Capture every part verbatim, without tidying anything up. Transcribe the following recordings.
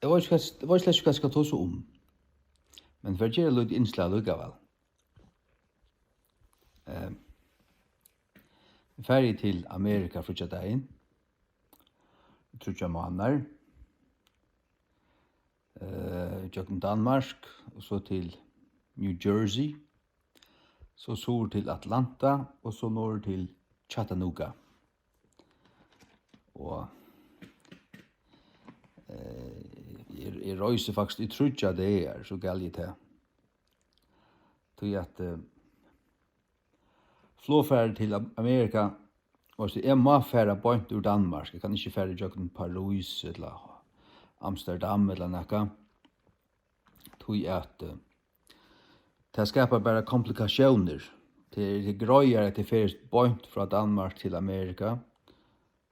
Eg veit ikki, hvat, eg veit slett ikki, hvat eg skal tosa um. Men eg fari at gera eitt lítið innslag allíkavæl. Eh, eg fari til Amerika fríggjadagin. Tríggjar mánaðir. Eh, gjøgnum Danmark, og so til New Jersey. So suður til Atlanta, og so norður til Chattanooga. Og, eh, eg, eg reisi faktiskt í tríggjar dagar, so gal eg tað. Tí at, eh, flogfarið til Am-, Amerika, veitst tú, eg má fara beint úr Danmark. Eg kann ikki fara ígjøgnum París ella Amsterdam ella nakað. Tí at, eh, tað skapar bara komplikatiónir. Tað er, tað er greiðari, at eg fari beint frá Danmark til Amerika.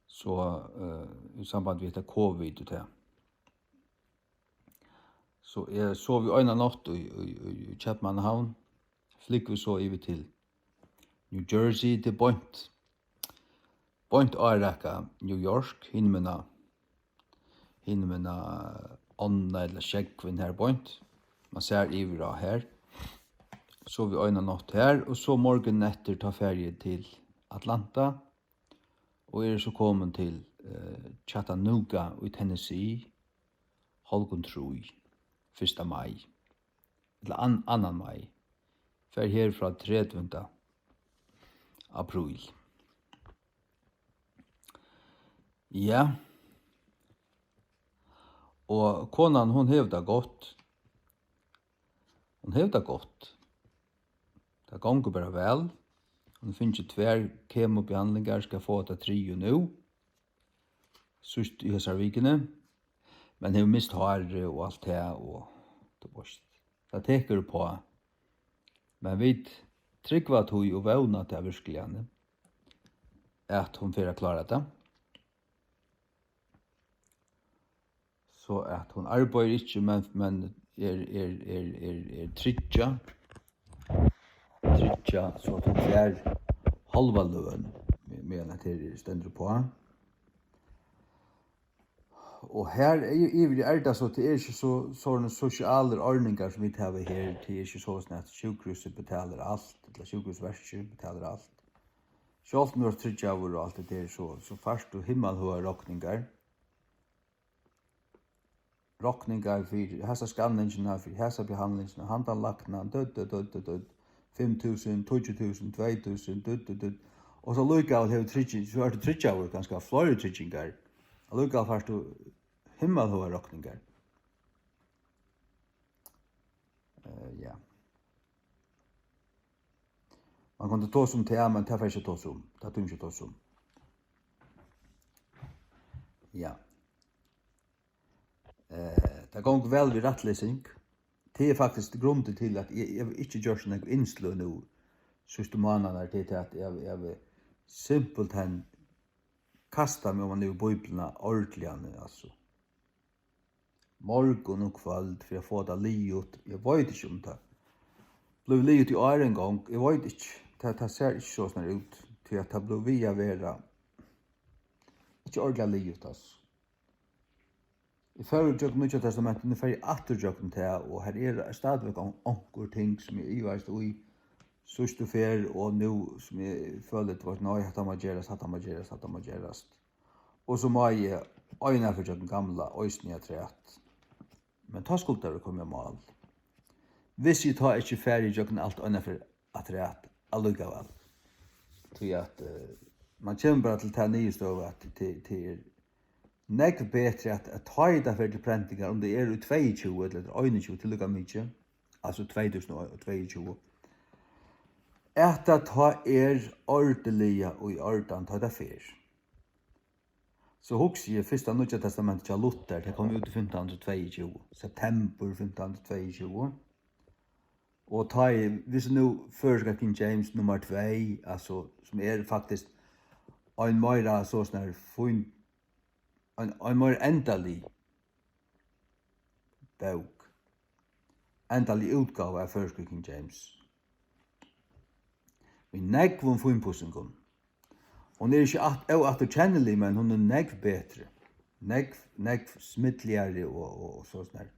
So, eh, í samband við hetta covid og tað. So eg sovi eina nátt í, í, í, í Keypmannahavn, flúgvi so yvir til New Jersey, til beint, beint árekka New York, hinumegin, hinumegin ánna ella sjógvin har beint. Man sær yvir á har. Sovi eina nátt har, og so morgunin eftir, tá fari eg til Atlanta, og eri so komin til, eh, Chattanooga í Tennessee hálvgum trý, fyrsta mai, ella an-, annan mai. Fari her frá tredivta apríl. Ja. Og konan, hon hevur tað gott. Hon hevur tað gott. Tað gongur bara væl. Hon hevur fingið tvær kemobehandlingar, skal fáa ta triðju nú, síðst í hesari vikuni. Men hevur mist hárið og alt tað, og tú veitst, tað tekur uppá. Men vit trúgva tí og vóna tað virkuliga, at hon fer at klára tað. So at hon arbeiðir ikki, men, men er, er, er, er, er tryggjað. Tryggjað, so at hon fær hálva løn, me-, meðan at her stendur uppá. Og her er, yvir er tað so, tað er ikki so, sovorðnar sosialar ordningar sum vit hava her, tað er ikki soleiðis at sjúkrahúsið betalir alt, ella sjúkrahúsverkið betalir alt. Sjálvt um tú ert tryggjaður og alt tað der, so, so fært tú himmalhøgar rokningar. Rokningar fyri hasa skanningina, fyri hasa behandlingina, handan læknan, dødd, dødd, dødd, dødd, dødd, fimm túsund, tíggju túsund, tvey túsund, dødd, dødd, dødd. Og so allíkavæl hevur trygging, so ert tú tryggjaður, kanska fleiri tryggingar. Allíkavæl fært tú himmalhøgar rokningar. Eh, ja. Man kundi tosa um tað, men tað fari eg ikki at tosa um. Tað tími eg ikki at tosa um. Ja. Eh, tað gongur væl við rættlesing. Tað er faktiskt grundin til, at eg, eg havi ikki gjørt so nógv innsløg nú síðstu mánaðirnar, tað er tað, at eg havi, eg havi simpelthen kastað meg oman í Bíbliuna ordiliga nú, altso. Morgun og kvøld fyri at fáa tað liðugt. Eg veit ikki, um tað blívur liðugt í ár ein gong. Eg veit ikki. Tað, tað sær ikki soleiðis út, tí at tað blívur við at vera ikki ordiliga liðugt, altso. Eg fór ígjøgnum Nýggja Testamentið, nú fari eg aftur ígjøgnum tað, og har er stadigvæk on-, onkur ting, sum eg ivaðist í síðstu ferð, og nú sum eg føli, tú veitst, nei, hatta má gerast, hatta má gerast, hatta má gerast. Og so má eg eina ferð gjøgnum gamla eisini afturat. Men tá skuldi tað verið komið á mál. Hvis eg tá ikki fari ígjøgnum alt eina ferð afturat allíkavæl. Tí at, eh, man kemur bara til ta niðurstøðu, at tað, tað er nógv betri, at, at tá ið tað fer til prentingar, um tað er í tveyogtjúgu ella tað er einogtjúgu, tað er líka mikið, altso tvey túsund og tveyogtjúgu, at tað tá er ordiliga í ordan, tá tað fer. So hugsi eg, fyrsta Nýggja Testamentið hjá Luther, tað kom út í fimtan hundrað og tveyogtjúgu, septembur fimtan hundrað og tveyogtjúgu. Og tá eg, hvis nú føroyska King James nummar tvey, altso, sum er faktiskt ein meira sovorðin fín, ein, ein meira endalig bók, endalig útgáva av føroysku King James. Við nógvum fínpussingum. Hon er ikki at-, óafturkennilig, men hon er nógv betri. nógv, nógv smidligari og, og, og so sånn her.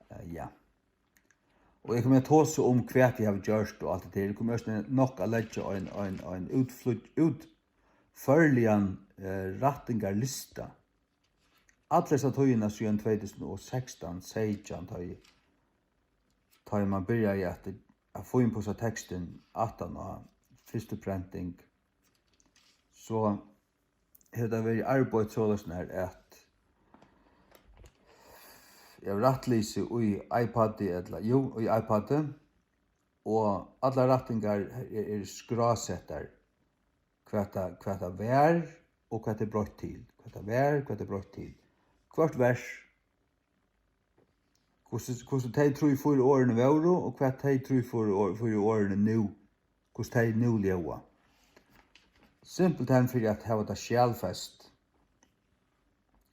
Eh, ja. Og eg komi at tosa um, hvat eg havi gjørt og alt det der. Eg komi eisini nokk at leggja ein, ein, ein útflýggj-, útførligan, eh, rættingarlista. Alla hesa tíðina síðan tvey túsund og sekstan, seytjan, tá eg, tá eg man byrjaði at, at fínpussa tekstin aftan á fyrstu prenting, so hevur tað verið arbeitt soleiðis nær, at eg havi rættlisið í iPadi, ella, jú, í iPadi, og allar rættingar er, eru skrásettar, hvat tað, hvat tað var, og hvat tað er broytt til. Hvat tað var, hvat tað er broytt til. Hvørt vers, hvussu, hvussu tey trý, fýra orðini vóru, og hvat tey trý, fýra orð, fýra orðini nú, hvussu tey nú ljóða. Simpelthen fyri at hava tað skjalfest.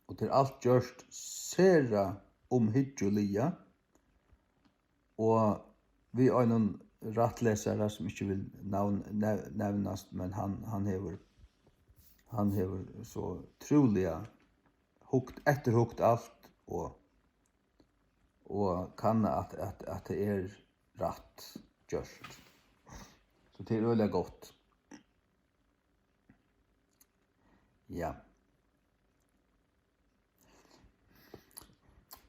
Og tað er alt gjørt sera umhyggjuligi, og við einum rættlesara, sum ikki vil navn-, nev-, nevnast, men hann, hann hevur, hann hevur so trúliga hugt, eftirhugt alt og, og kanna, at, at, at tað er rætt gjørt. So tað er øgiliga gott. Ja.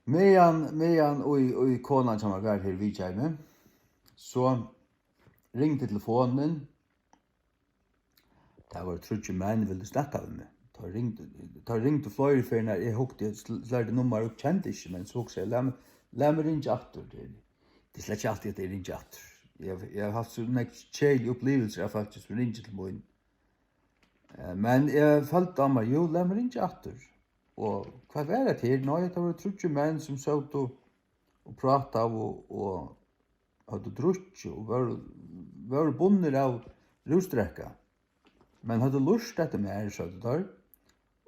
Meðan, meðan í, í konan hjá mær var her, vitjaði meg, so ringdi telefonin. Tað vóru tríggir menn, vildu snakka við meg. Teir ringdu, teir ringdu fleiri ferðir, nær eg hugdi, sl-, slærdi nummar og kendi ikki, men so hugsaði eg, lat meg, lat meg ringja aftur. Tað er, tað er slett ikki altíð, at eg ringi aftur. Eg, eg havi havt so nógv keðilig upplivilsir av fólki, sum ringir til mín. Eh, men eg føldi á mær, jú, lat meg ringja aftur. Og hvat var hetta her? Nei, tað vóru tríggir menn, sum sótu og prátaðu og, og høvdu drukkið og vóru, vóru bundnir av rúsdrekka. Men høvdu lurtað eftir mær, søgdu teir.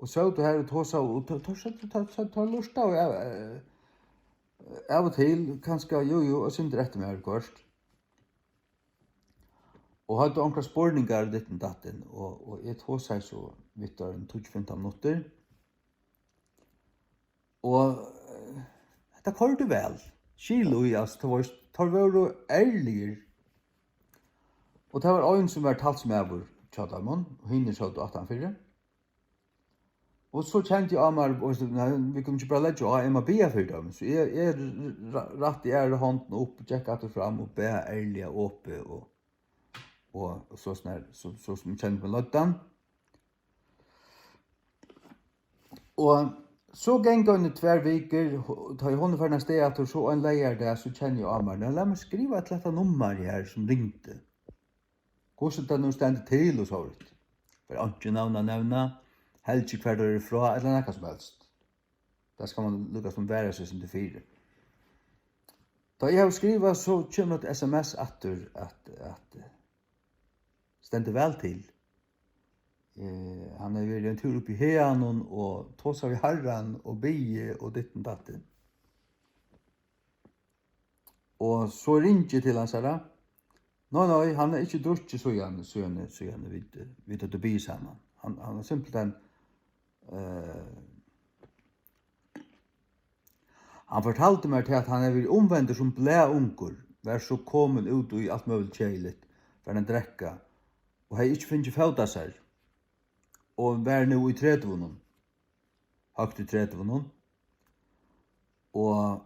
Og sótu har og tosaðu, og teir, teir, teir, teir, teir lurtaðu av, eh, av og til, kanska, jú, jú, og sindur eftir mær hvørt. Og høvdu onkrar spurningar, ditten datten, og, og eg tosaði so við teir ein tíggju fimtan minuttir. Og, eh, hetta koyrdi væl. Skil í, altso, tú veist, teir vóru ærligir. Og tað var ein, sum var talsmaður hjá teimum, og hinir sótu aftanfyri. Og so kendi eg á mær, veitst tú, nei, vit kunnu ikki bara leggja á, eg má biðja fyri teimum. So eg, eg r-, r-, rætti aðru hondina upp, gekk aftur fram og bað ærliga opið og, og, og so snar, so, so sum eg kendi meg leiddan. Og so ganga eini tvær vikur, ho-, tá ið hon er farin avstað aftur, so ein leygardag, so kenni eg á mær, nei, lat meg skriva til hetta nummarið her, sum ringdi. Hvussu tað nú stendur til og sovorðið. Var einki navn at nevna, heldur ikki, hvar teir eru frá, ella nakað sum helst. Tað skal man líka sum vara seg sum til fyri. Tá eg havi skrivað, so kemur eitt S M S aftur, at, at, eh, stendur væl til. Eh, hann hevur verið ein túr upp í haganum og tosað við Harran og biðið og ditten datten. Og so ringi eg til hansara. Nei, nei, hann hevur ikki drukkið síðan, síðan, síðan vit, vit høvdu biðið saman. Hann, hann er simpelthen, eh, hann fortaldi mær til, at hann hevur verið umvendur sum blaðungur, var so komin út í alt møguligt keðiligt, var at drekka, og hevði ikki fingið fót á sær, og var nú í tretivunum, høgt í tretivunum, og,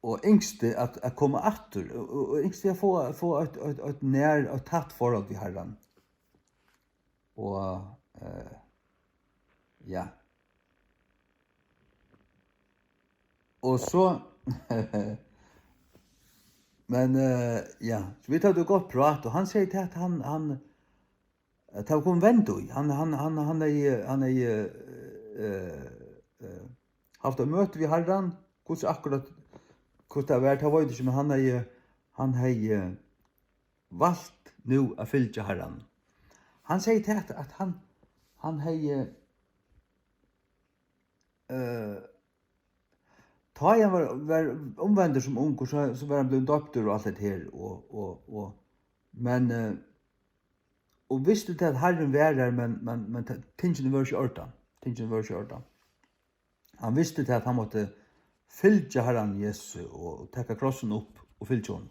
og ynskti at, at koma aftur, og, og, og ynskti at fáa, fáa eitt, eitt, eitt nær, eitt tætt forhold við Harran. Og, eh, ja. Og so, men, eh, ja, so vit høvdu gott prát, og hann segði til, at hann, hann, at tað var komin vend í. Hann, hann, hann, hann hevði, hann hevði, eh, eh, havt eitt møti við Harran, hvussu akkurát, hvussu tað var, tað veit eg ikki, men hann hevði, hann hevði valt nú at fylgja Harran. Hann segði til, at, at hann, hann hevði, eh, tá ið hann var, var umvendur sum ungur, so, so var hann blivin doyptur og alt hetta her, og, og, og, men, eh, og visti til, at Harrin var har, men, men, men ta-, tingini vóru ikki í ordan. tingini vóru ikki í ordan. Hann visti tað, at hann mátti fylgja Harranum Jesusi og taka krossin upp og fylgja honum.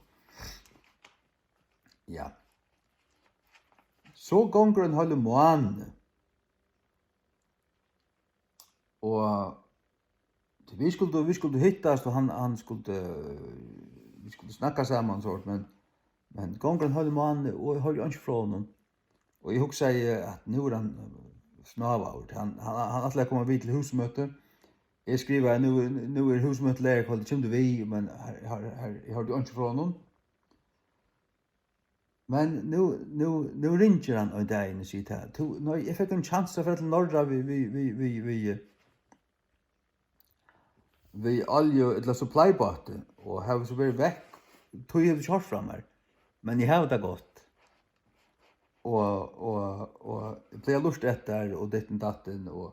Ja. So gongur ein heilur máni. Og vit skuldu, vit skuldu hittast, og hann, hann skuldi, vit skuldu snakka saman, sovorðið, men, men gongur ein heilur máni, og eg hoyri einki frá honum. Og eg hugsaði, at nú er hann snávaður. Hann, hann, hann ætlaði at koma við til húsmøti. Eg skrivaði, nú, nú er húsmøti leygarkvøldið, kemur tú við? Men har, har, har, eg hoyrdi einki frá honum. Men nú, nú, nú ringir hann ein dagin og sigur tað: Tú, nei, eg fekk ein kjans at fara til Norra við, við, við, við, við, við olju ella supply-báti, og havi so verið vekk, tí hevur ikki hoyrt frá mær. Men eg havi tað gott. Og, og, og eg plagi at lurta eftir og dittin dattin og,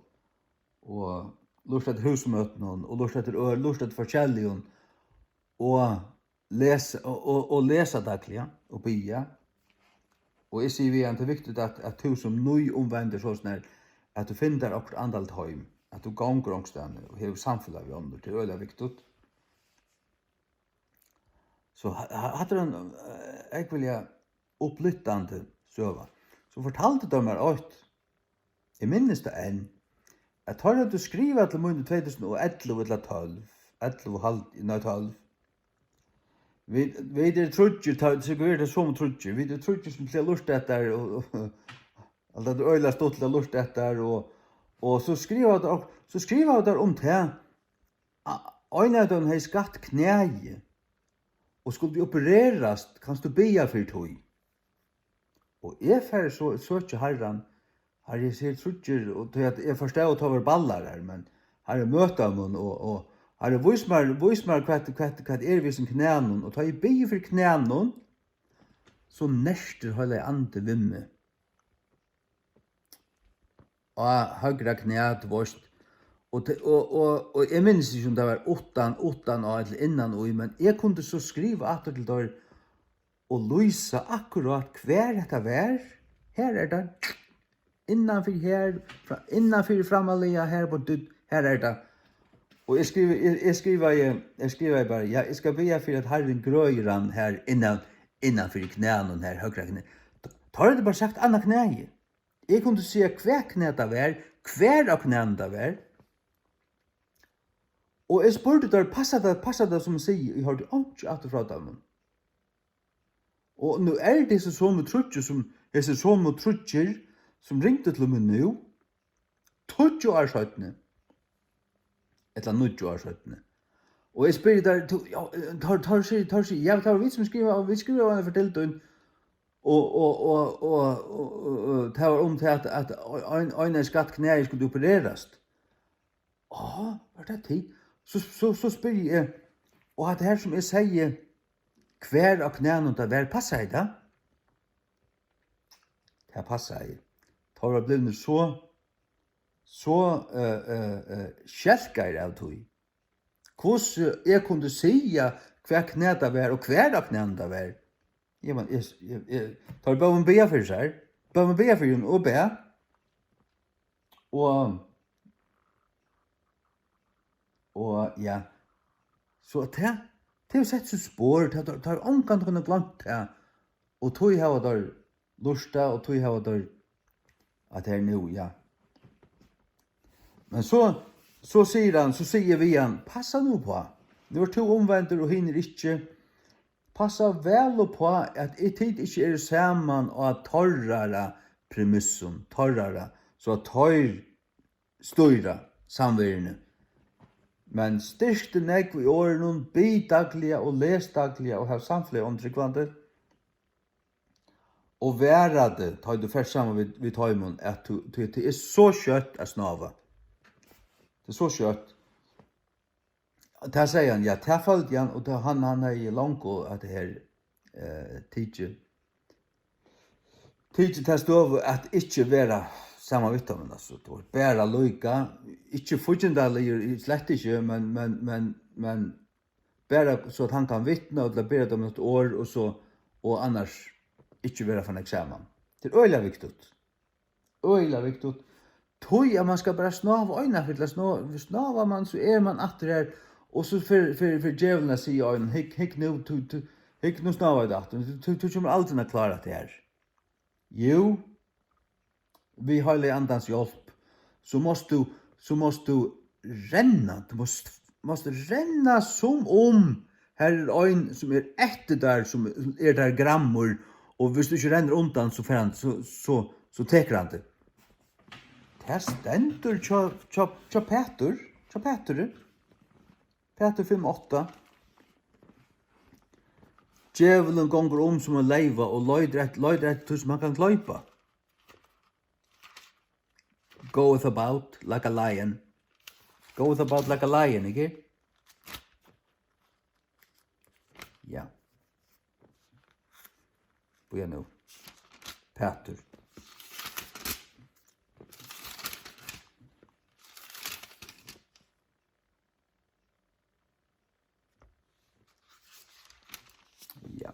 og lurta eftir húsmøtunum og lurta eftir øl, lurta eftir forskelligum og lesa, og, og, og lesa dagliga og biðja. Og eg sigi við hann: Tað er viktigt, at, at tú sum nýumvendur, soleiðis, at tú finnur tær okkurt andaligt heim, at tú gongur onkustaðni og hevur samfelag við onnur. Tað er øgiliga viktigt. So ha-, ha-, hatta er ein, eh, ógvuliga upplyftandi søga. So fortaldu teir mær eitt, eg minnist tað enn, at teir høvdu skrivað til mín í tvey túsund og ellivu ella tólv, ellivu hald-, nei, tólv. Vit, vit eru tríggir, tá, sikkurt eru tað somu tríggir, vit eru tríggir sum plagdu at lurta eftir, og, og, alt tað er øgiliga stuttligt at lurta eftir, og, og so skrivaðu teir ok-, so skrivaðu teir um tað, a-, ein av teimum hevði skatt knæið og skuldi opererast, kanst tú biðja fyri tí? Og eg fari so at søkja Harran, Harri, eg sigi tríggir, og tí at eg forstái, at tá vóru ballar har, men Harri, møt teimum, og, og Harri, vís mær, vís mær, hvat, hvat, hvat er við hesum knænum, og tá eg biði fyri knænum, so nertir Heilagi Andin við meg á høgra knæ, tú veist. Og te-, og, og, og eg minnist ikki, um tað var uttan, uttan á ella innan í, men eg kundi so skriva aftur til teir og lýsa akkurát, hvar hetta var. Her er tað, innan fyri her, fra-, innan fyri frammarliga, her, her er tað. Og eg skrivi-, eg, eg skrivaði, eg skrivaði bara: Ja, eg skal biðja fyri, at Harrin grøðir hann her innan, innan fyri knænum her, høgra knæ. Teir høvdu bara sagt annað knæið. Eg kundi siga, hvat knæ tað var, hvar á knænum tað var. Og eg spurdi teir: Passar tað, passar tað, sum eg sigi? Eg hoyrdi einki aftur frá teimum. Og nú er tað hesir somu tríggir, sum, hesir somu tríggir, sum ringdu til mín nú, tíggju ár seinni, ella níggju ár seinni. Og eg spyrji teir, tú, ja, teir, teir siga, teir siga: Ja, tað var vit, sum skrivaðu, og vit skrivaðu eina forteldu inn, og, og, og, og, og, og tað var um tað, at, at ein, ein av skatt knæið skuldi opererast. Á, var tað tit? So, so, so spyrji eg: Og hatta her, sum eg segði, hvar á knænum tað var, passaði tað? Tað passaði. Teir vóru blivnir so, so, eh, eh, eh, skelkaðir av tí, hvussu eg kundi siga, hvat knæ tað var og hvar á knænum tað var. Eg man, eg, eg, eg, teir bóðu meg biðja fyri sær. Bóðu meg biðja fyri honum og bað. Og, og ja. So tað, tað hevur sett sítt spor, tað, tað, tað er ongantíð kunna gloymt tað. Og tí hava teir lurtað, og tí hava teir, at tað er nú, ja. Men so, so sigur hann, so sigi eg við hann: Passa nú uppá. Nú ert tú umvendur og hinir ikki. Passa væl uppá, at eg, tit ikki eru saman á teirra premissum, teirra, so at teir stýra samveruni. Men styrk teg nógv í orðinum, bið dagliga og les dagliga og hav samfelag við trúgvandi. Og vara teg, tá tú fert saman við, við teimum, at tú, tú, tað er so skjótt at snáva. Tað er so skjótt. Tað segði hann, ja, tað føldi hann, og tað, hann, hann hevði longu at her, eh, tikið, tikið ta støðu at ikki vera saman við teimum, altso, tú ert bara líka, ikki fíggindaligur, slett ikki, men, men, men, men bara so at hann kann vitna, ella bera teimum eitt orð, og so, og annars ikki vera for nógv saman. Tað er øgiliga viktigt. Øgiliga viktigt. Tí at mann skal bara snáva eina ferð, til at snáva, snávar mann, so er mann aftur har, og so fer, fer, fer djevulin at siga einum: "Hygg, hygg nú, tú, tú, hygg, nú snávar tú aftur, tú, tú kemur aldrin at klára tað her." Jú, við Heilaga Andans hjálp, so mást tú, so mást tú renna, tú mást, mást renna sum um har er ein, sum er eftir tær, sum er tær gramur, og viss tú ikki rennur undan, so fer hann, so, so, so tekur hann teg. Tað stendur hjá, hjá, hjá Pætur, hjá Pæturi. Pætur fimm átta. Djevulin gongur um sum ein leyva og leitar eftir, leitar eftir tí, sum hann kann gloypa. Goeth about like a lion. Goeth about like a lion, ikki? Ja. Bíða nú. Pætur. Ja.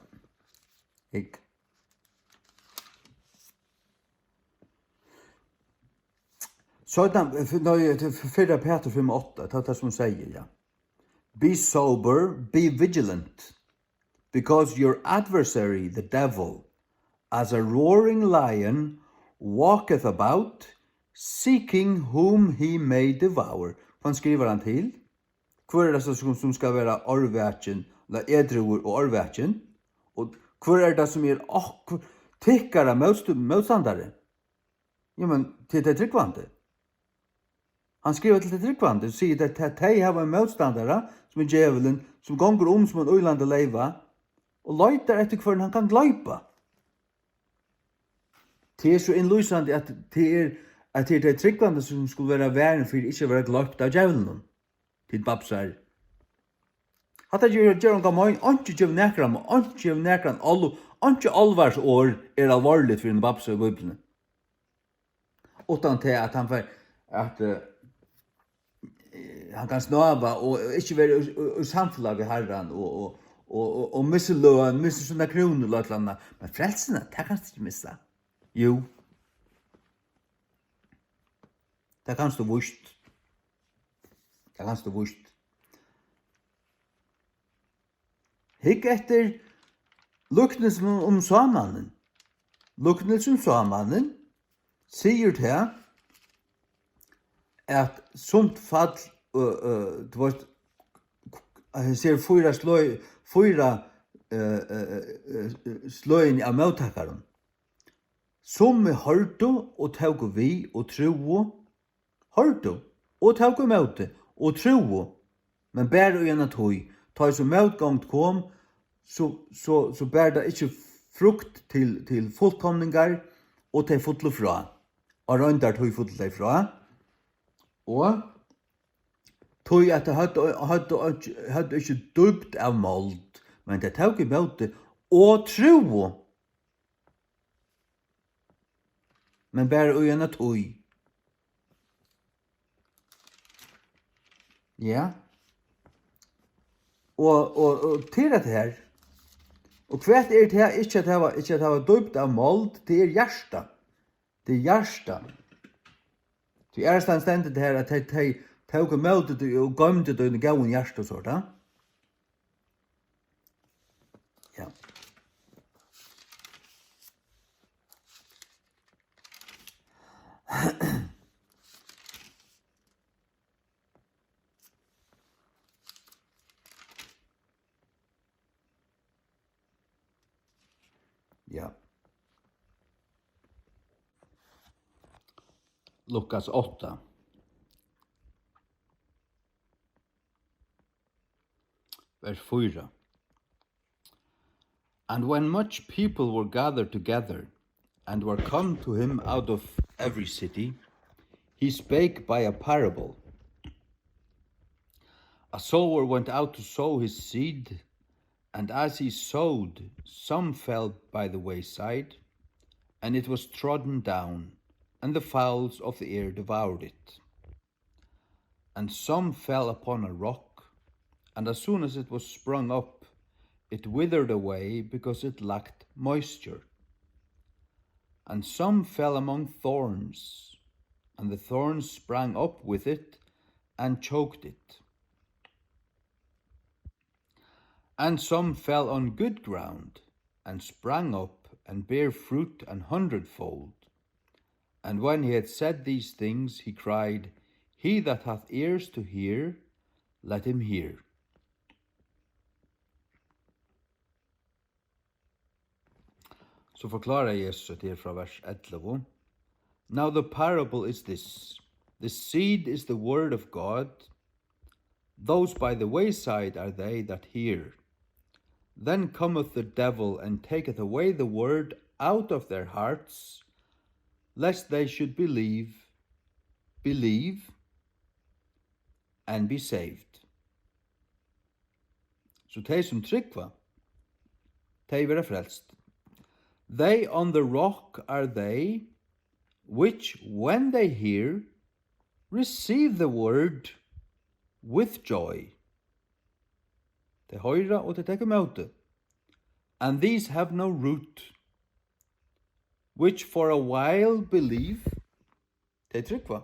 Hygg. Seinna, eh, fyri, nei, til fyrra Pætur fimm átta, tað er tað, sum segði, ja. "Be sober, be vigilant, because your adversary, the devil, as a roaring lion, walketh about, seeking whom he may devour." Hvønn skrivar hann til? Hvør er tað so, sum, sum skal vera árvakin, ella edrúur og árvakin? Og hvør er tað, sum er ok-, tykkara mótst-, mótstandari? Jamen, til tey trúgvandi. Hann skrivar til tey trúgvandi og sigur, at tey, tey hava ein mótstandara, sum er djevulin, sum gongur um sum ein ýlandi leyva og leitar eftir, hvørjum hann kann gloypa. Tað er so innlýsandi, at tað er, at tað er tey trúgvandi, sum skulu vera varin fyri ikki at vera gloypt av djevlinum. Tit babsar. Hatta ger, ger ongan mein, einki gevur nakran, einki gevur nakran ál-, einki álvarsorð er álvarsligt fyri ein babsa í Bíbliuni. Uttan tað at hann fær, at, eh, eh, hann kann snáva og ikki vera í, í, í samfelag við Harran og, og, og, og, og missa løn, missa sína krúnu ella eitt ella annað. Men frelsuna, tað kanst tú ikki missa. Jú. Tað kanst tú víst. Tað kanst tú víst. Hygg eftir líknilsinum um sámannin. Líknilsin um sámannin sigur tað, at sumt fall, ø, ø, tú veist, hann sær fýra sløg, fýra, ø, ø, ø, ø, sløgini av móttakarum. Summi hoyrdu og tóku við og trúðu, hoyrdu og tóku ímóti og trúðu, men bara í eina tíð. Tá ið so mótgongd kom, so, so, so bar tað ikki frukt til, til fullkomningar, og tey fullu frá. Á royndartíð fullu tey frá. Og tí at tey høvdu, høvdu, høvdu ikki dýpt av mold, men tey tóku ímóti og trúðu. Men bara í eina tíð. Ja. Og, og, og til at her. Og hvat er tað ikki at hava, ikki at hava dýpt av mold, tað er hjarta. Tað er hjarta. Tí aðrastaðni stendur tað her, at tey, tey tóku ímóti tí og goymdu tí í góðum hjarta, so er tað. Ja. Ja. Lukas átta. Vers fýra. And when much people were gathered together, and were come to him out of every city, he spake by a parable. A sower went out to sow his seed, and as he sowed, some fell by the wayside, and it was trodden down, and the fowls of the air devoured it. And some fell upon a rock, and as soon as it was sprung up, it withered away because it lacked moisture. And some fell among thorns, and the thorns sprang up with it and choked it. And some fell on good ground, and sprang up, and bare fruit an hundredfold. And when he had said these things, he cried, "He that hath ears to hear, let him hear." So forklarar Jesus hetta her frá vers ellivu. Now the parable is this. The seed is the word of God. Those by the wayside are they that hear. Then cometh the devil and taketh away the word out of their hearts, lest they should believe, believe, and be saved. So tey sum trúgva, tey verða frelst. They on the rock are they, which when they hear, receive the word with joy. Tey hoyra og tey taka ímóti. And these have no root, which for a while believe, tey trúgva.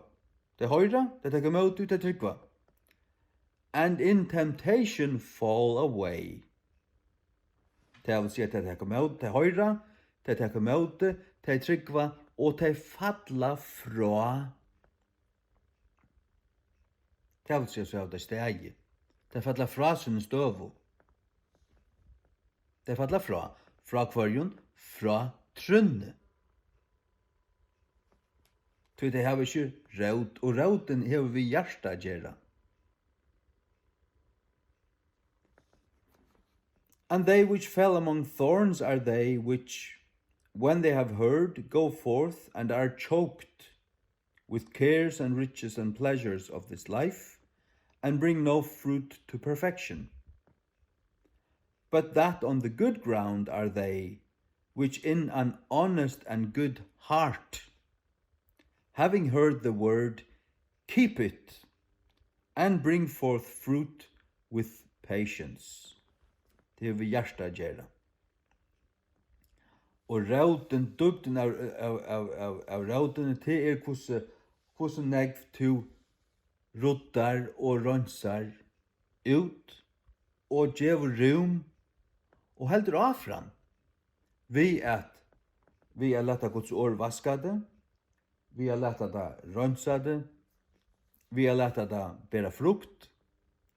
Tey hoyra, tey taka ímóti, tey trúgva. And in temptation fall away. Tað vil siga, tey taka ímóti, tey hoyra, tey taka ímóti, tey trúgva, og tey falla frá. Tað vil siga, so hava tey staðið. Tey falla frá síni støðu. Tey falla frá. Frá hvørjum? Frá trúnni. Tí tey hava ikki rót, og rótin hevur við hjarta at gera. And they which fell among thorns are they which, when they have heard, go forth and are choked with cares and riches and pleasures of this life, and bring no fruit to perfection. But that on the good ground are they, which in an honest and good heart, having heard the word, keep it, and bring forth fruit with patience. Tað hevur við hjarta at gera. Og rótin, dýpdin av, av, av, av, av rótini, tað er, hvussu, hvussu nógv tú ruddar og reinsar út og gevur rúm og heldur áfram við at, við at lata Guds orð vaska teg, við at lata tað reinsa teg, við at lata tað bera frukt,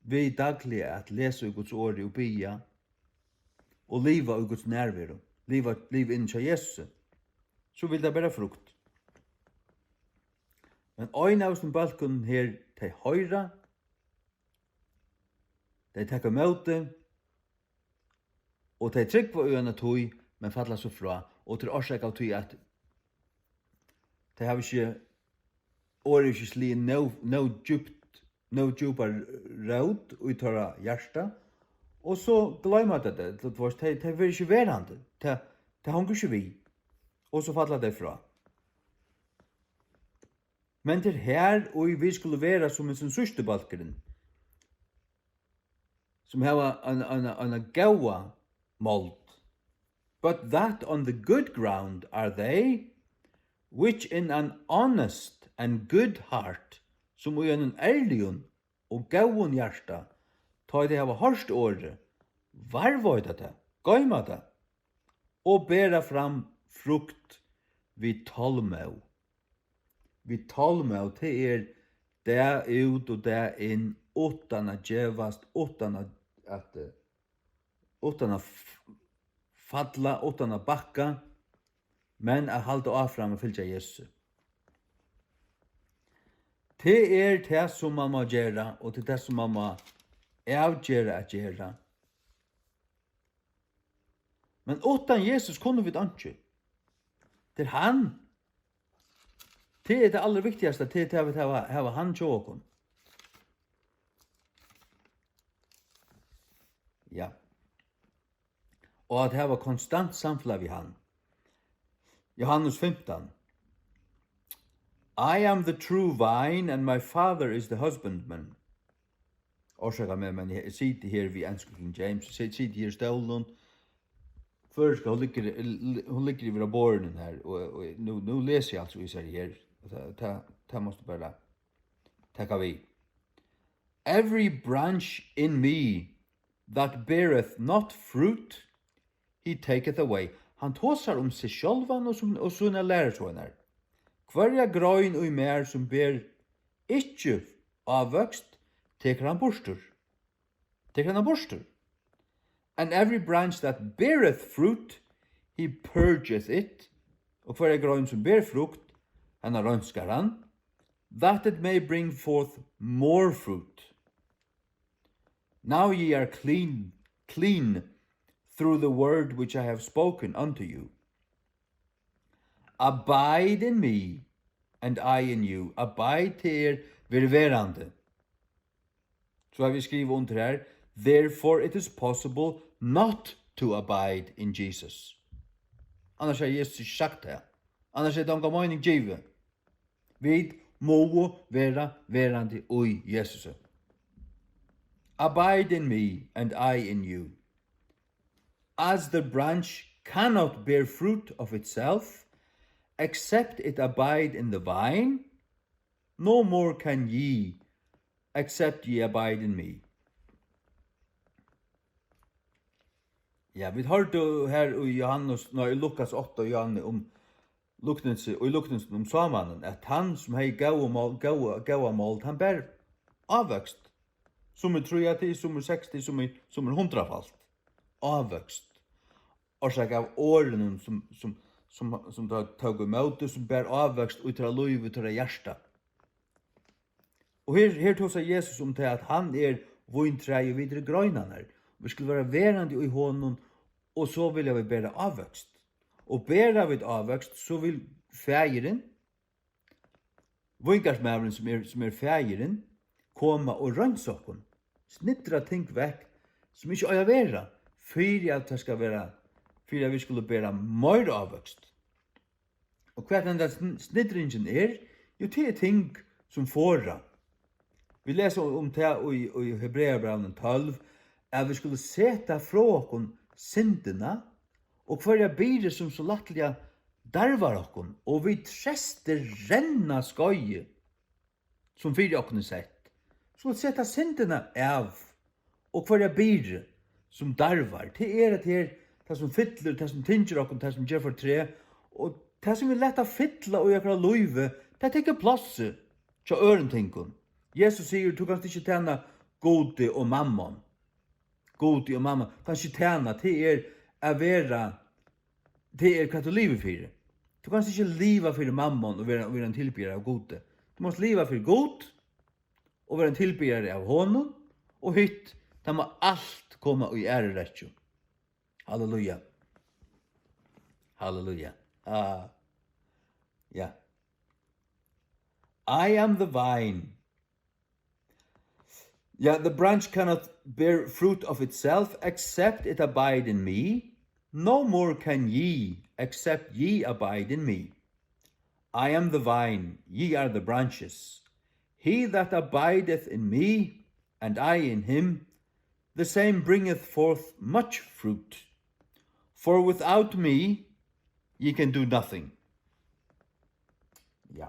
við dagliga at lesa í Guds orði og biðja og liva í Guds nærveru, liva, liva inn hjá Jesusi, so vil tað bera frukt. Men ein av hesum bólkunum her, tey hoyra, tey taka ímóti, og tey trúgva í eina tíð, men falla so frá, og til orsakað av tí, at tey hava ikki, orðið ikki sligið nóg, nóg djúpt, nóg djúpa rót í teirra hjarta, og so gloyma tey tað, tú veist, tey, tey verða ikki verandi, tað, tað hongur ikki við, og so falla tey frá. Men tað er her, og vit skulu vera sum hesin síðsti bólkurin, sum hava ein, ein, eina góða mold. But that on the good ground are they, which in an honest and good heart, sum í einum ærligum og góðum hjarta, tá ið tey hava hoyrt orðið, varðveita tað, goyma tað, og bera fram frukt við tolmóð. Við tolmóð, tað er dag út og dag inn, uttan at gevast, uttan at, at, eh, uttan at f-, falla, uttan at bakka, men at halda áfram at fylgja Jesusi. Tað er tað, sum mann má gera, og tað er tað, sum mann má avgera at gera. Men uttan Jesus kunnu vit einki. Tað er hann. Tað er tað allarviktigasta, tað er tað, vit hava, hava hann hjá okkum. Ja. Og at hava konstant samfelag við hann. Johannes fimtan. "I am the true vine, and my Father is the husbandman." Orsaka meg, men eg siti her við ensku King James, eg siti her í stólinum. Føroyska, hon liggur, hon liggur yvir á borðinum her, og, og nú, nú lesi eg altso í sær her. Og tað, tað, Tað mást tú bara taka við. "Every branch in me that beareth not fruit, he taketh away." Hann tosar um seg sjálvan og, sum, og sínar lærisveinar. "Hvørja grein í mær, sum ber ikki ávøkst, tekur hann burtur." Tekur hann hann burtur. "And every branch that beareth fruit, he purgeth it." Og hvørja grein, sum ber frukt, hana reinskar hann, "that it may bring forth more fruit. Now ye are clean, clean through the word which I have spoken unto you. Abide in me, and I in you." Abide, tað er, ver verandi. So havi eg skrivað undir her: "Therefore it is possible not to abide in Jesus." Annars hevði Jesus ikki sagt tað. Annars hevði tað onga meining givið. Vit mugu vera verandi í Jesusi. "Abide in me and I in you. As the branch cannot bear fruit of itself, except it abide in the vine, no more can ye, except ye abide in me." Ja, vit hoyrdu her í Johannes, nei, í Lukas átta, Johanne, um líknilsi, í líknilsinum um sámannan, at hann, sum hevði góða mál, góða, góða mold, hann bar ávøkst. Sum er tríati, sum er seksti, sum er, sum er hundraðfalt. Ávøkst. Orsakað av orðinum, sum, sum, sum, sum tá tók ímóti, sum bar ávøkst í teirra lív, í teirra hjarta. Og her, her tosar Jesus um tað, at hann er víntræið, og vit eru greinarnar. Vit skulu vera verandi í honum, og so vilja vit bera ávøkst. Og bera vit ávøkst, so vil Faðirin, víngarðsmaðurin, sum er, sum er Faðirin, koma og reinsa okkum, sniðra ting vekk, sum ikki eiga at vera, fyri at tað skal vera, fyri at vit skulu bera meir ávøkst. Og hvat henda sn-, sniðringin er? Jú, tað er ting, sum forða. Vit lesa um tað í, í Hebreabrævinum tólv, at vit skulu seta frá okkum syndina og hvørja byrðu, sum so lættliga darvar okkum, og við treysti renna skeiðið, sum fyri okkum er sett. Skulu seta syndina av, og hvørja byrðu, sum darvar. Tað er, at her, tað, sum fyllir, tað, sum tyngir okkum, tað, sum ger fortreð, og tað, sum vit lata fylla í okkara lívi, tað tekur plássið hjá øðrum tingum. Jesus sigur: "Tú kanst ikki tæna Gudi og mammon." Gudi og mammon. Tú kanst ikki tæna, tað er at vera, tað er, hvat tú livir fyri. Tú kanst ikki liva fyri mammon og vera, og vera ein tilbiðari av Gudi. Tú mást liva fyri Gud og vera ein tilbiðari av honum, og hitt, tað má alt koma í aðru rekkju. Halleluja. Halleluja. Ah, ja. "I am the vine." Yeah, "the branch cannot bear fruit of itself, except it abide in me. No more can ye, except ye abide in me. I am the vine, ye are the branches. He that abideth in me, and I in him, the same bringeth forth much fruit. For without me ye can do nothing." Ja.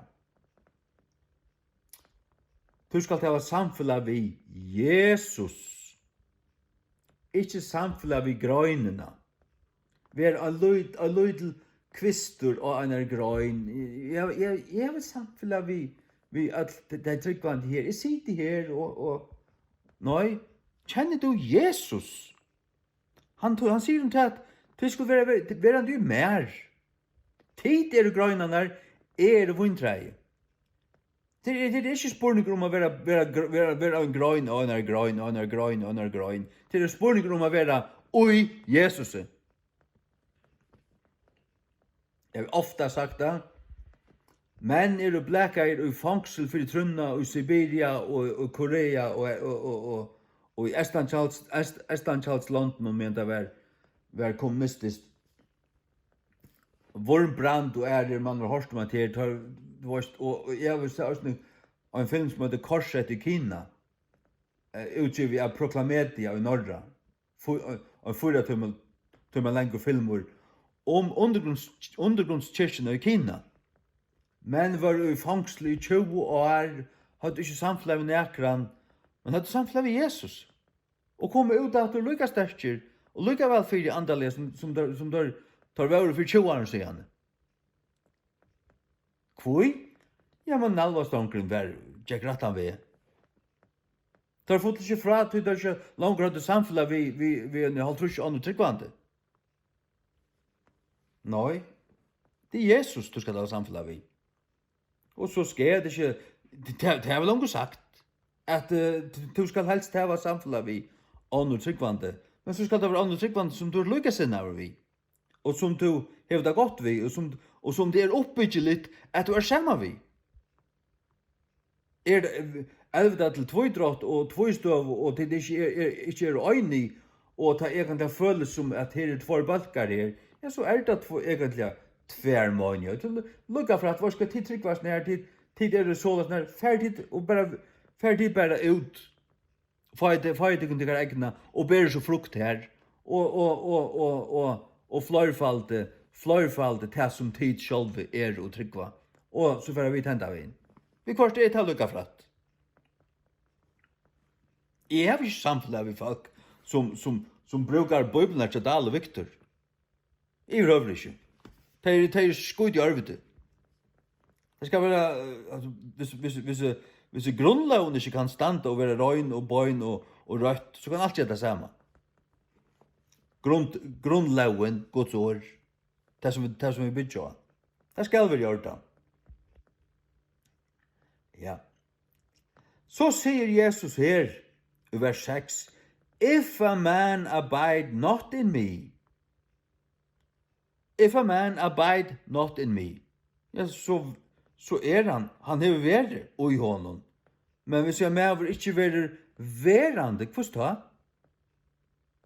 Tú skalt hava samfelag við Jesus. Ikki samfelag við greinina. Ver ein lít-, ein lítil kvistur á einari grein. Eg, eg, eg havi samfelag við, við øll tey, tey trúgvandi her. Eg siti her og, og, nei, kennir tú Jesus? Hann, hann sigur um tað, at tit skulu vera ver-, verandi í mær. Tit eru greinarnar, eg eri víntræið. Tað er, tað er ikki spurningur um at vera, vera, vera, vera ein grein á einari grein, á einari grein, á einari grein. Tað er spurningur um at vera í Jesusi. Eg havi ofta sagt tað. Menn eru blakaðir í fongsul fyri trúnna í Sibiria og, og Korea og, og, og, og, og í Eystanskjals-, Eyst-, Eystanskjaldslondunum, meðan tað var, var kommunistiskt. Wurmbrand og aðrir, mann hevur hoyrt um at her, teir, tú veist, og, og eg havi sæð eisini ein film sum eitur Korsett í Kina, eh, útgivið av Proklamedia í Norra. Fí-, ein, ein fýra tímar, tímar langur filmur um undirgrunds-, undirgrundskirkjuna í Kina. men vóru í fongsli í tjúgu ár, høvdu ikki samfelag við nakran, men høvdu samfelag við Jesus, og komu út aftur líka sterkir og líka væl fyri andaliga, sum, sum teir, sum teir, teir vóru fyri tjúgu árum síðani. Hví? Ja, men nalvastongurin var, gekk rættan veg. Teir fullu ikki frá, tí teir ikki longur høvdu samfelag við, við, við eini hálvtrýss onnur trúgvandi. Nei, tað er Jesus, tú skalt hava samfelag við. Og so skal tað ikki, tað, tað havi eg longu sagt, at, eh, tú, tú skalt helst hava samfelag við onnur trúgvandi, men so skal tað vera onnur trúgvandi, sum tú ert líkasinnaður við, og sum tú hevur tað gott við, og sum, og sum tað er uppbyggiligt, at tú ert saman við. Er tað, elvir tað til tvídrátt og tvístøðu, og tit ikki er, er, ikki eru einig, og tað eigentliga følist sum, at her eru tveir bólkar her, ja, so er tað tvo-, eigentliga tvær meiningar. Til líka, for at, veitst tú hvat, tit trúgva soleiðis her, tit, tit eru soleiðis her, far tit og bara, far tit bara út. Fáið ty-, fáið tykkum tykkara egna og berið so frukt har, og, og, og, og, og, og fleirfaldi, fleirfaldi tað, sum tit sjálvi eru og trúgva, og so fara vit henda vegin. Viðhvørt er tað líka frægt. Eg havi ikki samfelag við fólk, sum, sum, sum brúkar Bíbliuna hjá Dahl og Victor. Yvirhøvur ikki. Tey eru, tey eru skít í ørviti. Tað skal vera, eh, altso, hvis, hvis, hvis, hvis grundlógin ikki kann standa og vera rein og bein og, og røtt, so kann alt gera tað sama. Grund-, grundlógin, Guds orð, tað sum, tað sum vit byggja á, tað skal vera í ordan. Ja. So sigur Jesus her í vers seks: "If a man abide not in me, if a man abide not in me." Ja, so, so er hann, hann hevur verið í honum. Men hvis ein maður ikki verður verandi, hvussu tá?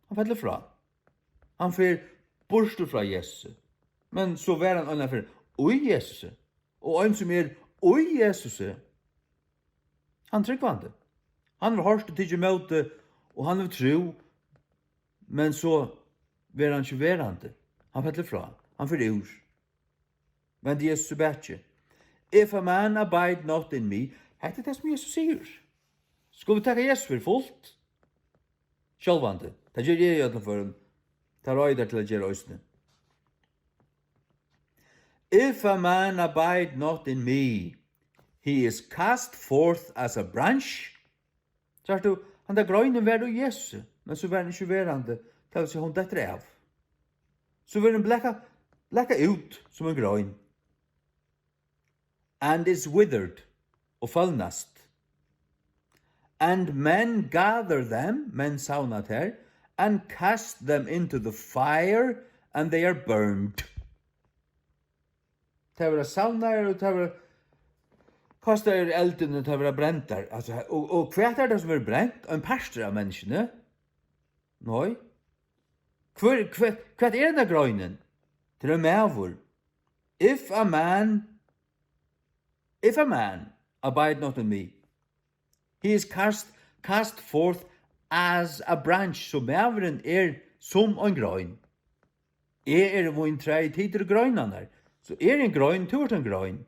Hann fellur frá. Hann fer burtur frá Jesusi. Men so var hann einaferð í Jesusi. Og ein sum er í Jesusi, hann trúgvandi. Hann hevur hoyrt og tikið ímóti, og hann hevur trú, men so verður hann ikki verandi. Hann fellur frá. Hann fer úr. Vend Jesusi bakið. "If a man abide not in me", hetta er tað, sum Jesus sigur. Skulu vit taka Jesus fyri fult? Sjálvandi. Tað geri eg í øllum førum. Tað ráði eg tær til at gera eisini. "If a man abide not in me, he is cast forth as a branch." Sært tú, handa greinin var í Jesusi, men so var hann ikki verandi, tað vil siga, hon dettur av. So verður hon blakað, blakað út sum ein grein. "And is withered", og følnast. "And men gather them", menn savna tær, "and cast them into the fire, and they are burned." Tær verða savnaðar, og tær verða kastaðar í eldin, og tær verða brendar. Altso, og, og hvat er tað, sum verður brent? Ein partur av menniskjuni? Nei. Hvør, hvat, hvat er henda greinin? Tað er ein maður. "If a man, if a man abide not in me, he is cast, cast forth as a branch." So maðurin er sum ein grein. Eg eri víntræið, tit eru greinarnar. So eg eri ein grein, tú ert ein grein.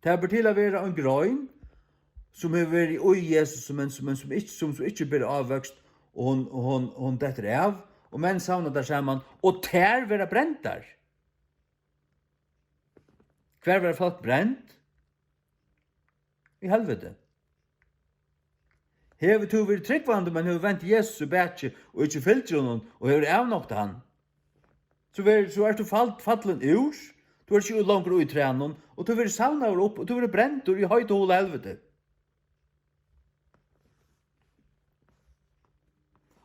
Tað ber til at vera ein grein, sum hevur verið í Jesus, men, men sum ikki, sum, sum ikki ber ávøkst, og hon, og hon, hon dettur av, og menn savna tær saman, og tær verða brendar. Hvar verða fólk brend? Í helviti. Hevur tú verið trúgvandi, men hevur vent Jesus í bakið og ikki fylgir honum og hevur avnoktað hann, so verður, so ert tú fall-, fallin úr, tú ert ikki longur í trænum, og tú verður savnaður upp, og tú verður brendur í heitu holu helviti.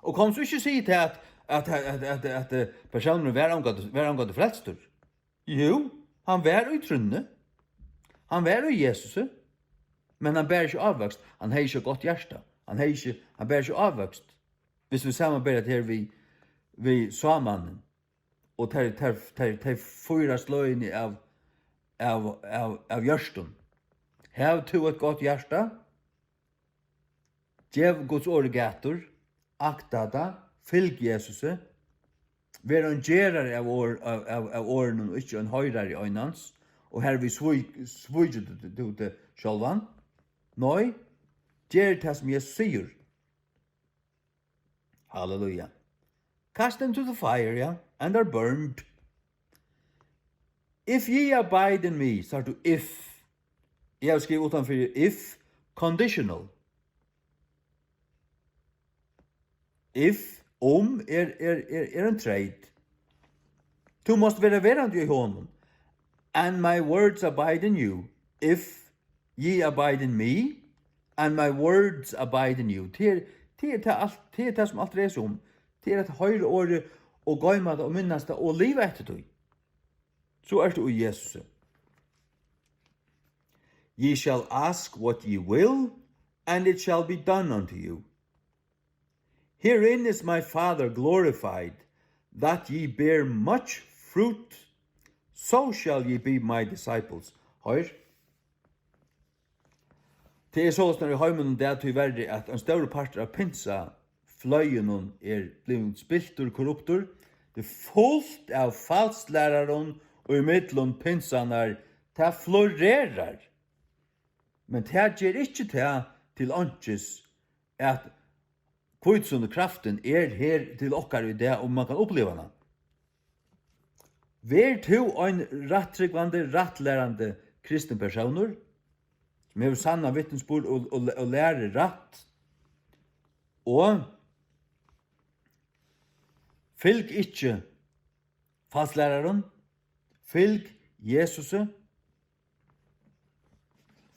Og kom so ikki og sig tað, at, at, at, at, at, at, eh, persónurin var ongantíð, var ongantíð frelstur. Jú, hann var í trúnni. Hann var í Jesusi. Men hann bar ikki ávøkst. Hann hevði ikki gott hjarta. Hann hevði ikki, hann bar ikki ávøkst. Hvis vit samanbera tað her við, við sámannin og tey, tey, tey, tey fýra sløgini av, av, av, av hjørtum. Hav tú eitt gott hjarta? Gev Guds orði gætur, akta tað, fylg Jesusi, ver ein gerari av orð-, av, av, av orðinum og ikki ein hoyrari einans, Og hervið svík-, svíkir tú, tú, tú teg sjálvan. Nei, ger tað, sum Jesus sigur. Halleluja. Cast them to the fire, ja, and are burned. If ye abide in me, sært tú if. Eg havi skrivað uttan fyri if, conditional. If, um, er, er, er, er ein treyt. Tú mást vera verandi í honum. And my words abide in you. If ye abide in me, and my words abide in you. Tað er, tað er tað alt, tað er tað, sum alt er sum. Tað er at hoyra orðið og goyma tað og minnast tað og liva eftir tí. So ert tú í Jesusi. Ye shall ask what ye will, and it shall be done unto you. Herein is my Father glorified, that ye bear much fruit, so shall ye be my disciples. Hoyr. Tað er soleiðis nú í heiminum í dag, tíverri, at ein stórur partur av pinsa fløyinum er blivin spiltur, korruptur. Tað er fult av falsklærarum, og í millum pinsarnar, tað florerar. Men tað ger ikki tað til einkis, at hvítusunnukraftin er her til okkara í dag, og mann kann uppliva hana. Ver tú ein rættrúgvandi, rættlærandi kristin persónur, sum hevur sannan vitnisburð og, og, og lærir rætt, og fylg ikki falsklærarum, fylg Jesusi,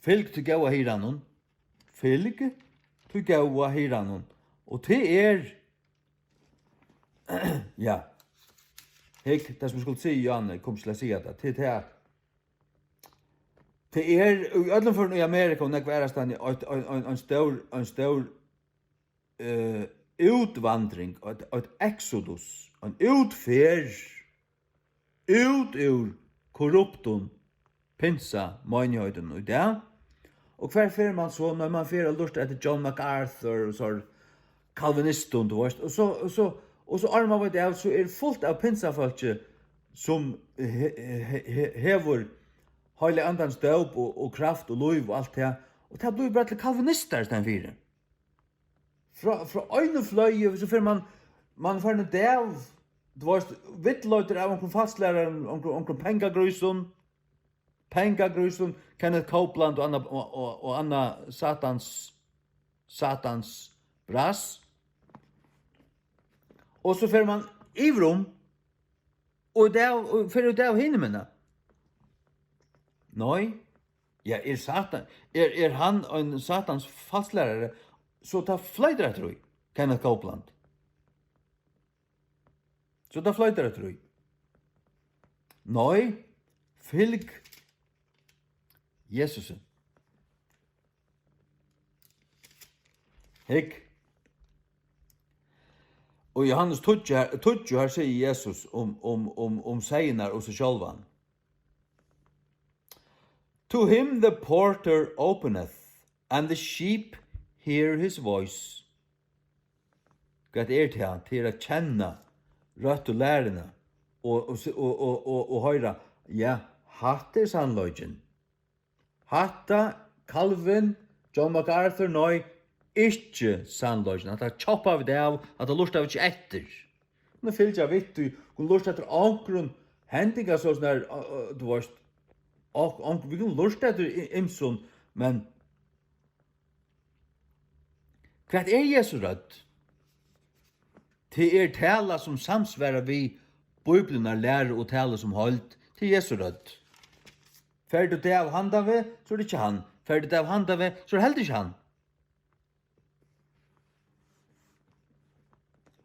fylg tí góða hirðanum, fylg tí góða hirðanum, og tað er, ja, hygg, tað sum eg skuldi siga, Johanne, kom til at siga tað, tað er tað, tað er í øllum førum í Amerika og nógv aðrastaðni ein, ein, ein, ein stór, ein stór eh, útvandring, eitt, eitt exodus, ein útferð út úr korruptum pinsa meinigheitini í dag. Og hvar fer mann so? Nei, mann fer at lurta eftir John MacArthur og so kalvinistum, tú veist. Og so, og so, og so áðrenn mann veit av, so er fult av pinsafólki sum he, he, he, hevur Heilaga Andans dóp og, og kraft og lív og alt tað. Og tað blívur bara til kalvinistar í staðin fyri. Frá, frá einum fløyi, so fer mann, mann farin í dag, tú veist, villleiddur av onkrum falsklærarum, onkrum, onkrum pengagrísum, pengagrísum, Kenneth Copeland og anna, og, og, og anna Satans, Satans bras. Og so fer mann yvir um, og í dag, og fer út av hinumina. Nei, ja, er Satan, er, er hann ein Satans falslærari, so tað floytur aftur í Kenneth Copeland. So tað floytur aftur í. Nei, fylg Jesusi. Hygg. Og Johannes tíggju, her, tíggju, her sigur Jesus um, um, um, um seyðirnar og seg sjálvan. To him the porter openeth, and the sheep hear his voice. Hvat er tað? Tað er at kenna røttu læruna og, og, og, og, og, og hoyra, ja, hatta er sannleikin. Hatta, Calvin, John MacArthur, nei, ikki sannleikin. Hatta kjoppa vit av, hatta lurta vit ikki eftir. Kunnu fylgja við tí, kunnu lurta eftir onkrum hendingar, so snar, øh, øh, tú veist, ok-, onk-, vit kunnu lurta eftir i-, ymsum, men hvat er Jesu rødd? Tað er tala sum samsvarar við Bíbliunnar læru og talu sum heild. Tað er Jesu rødd. Fer tú tað av handan veg, so er tað ikki hann. Fer tú tað av handan veg, so er tað heldur ikki hann.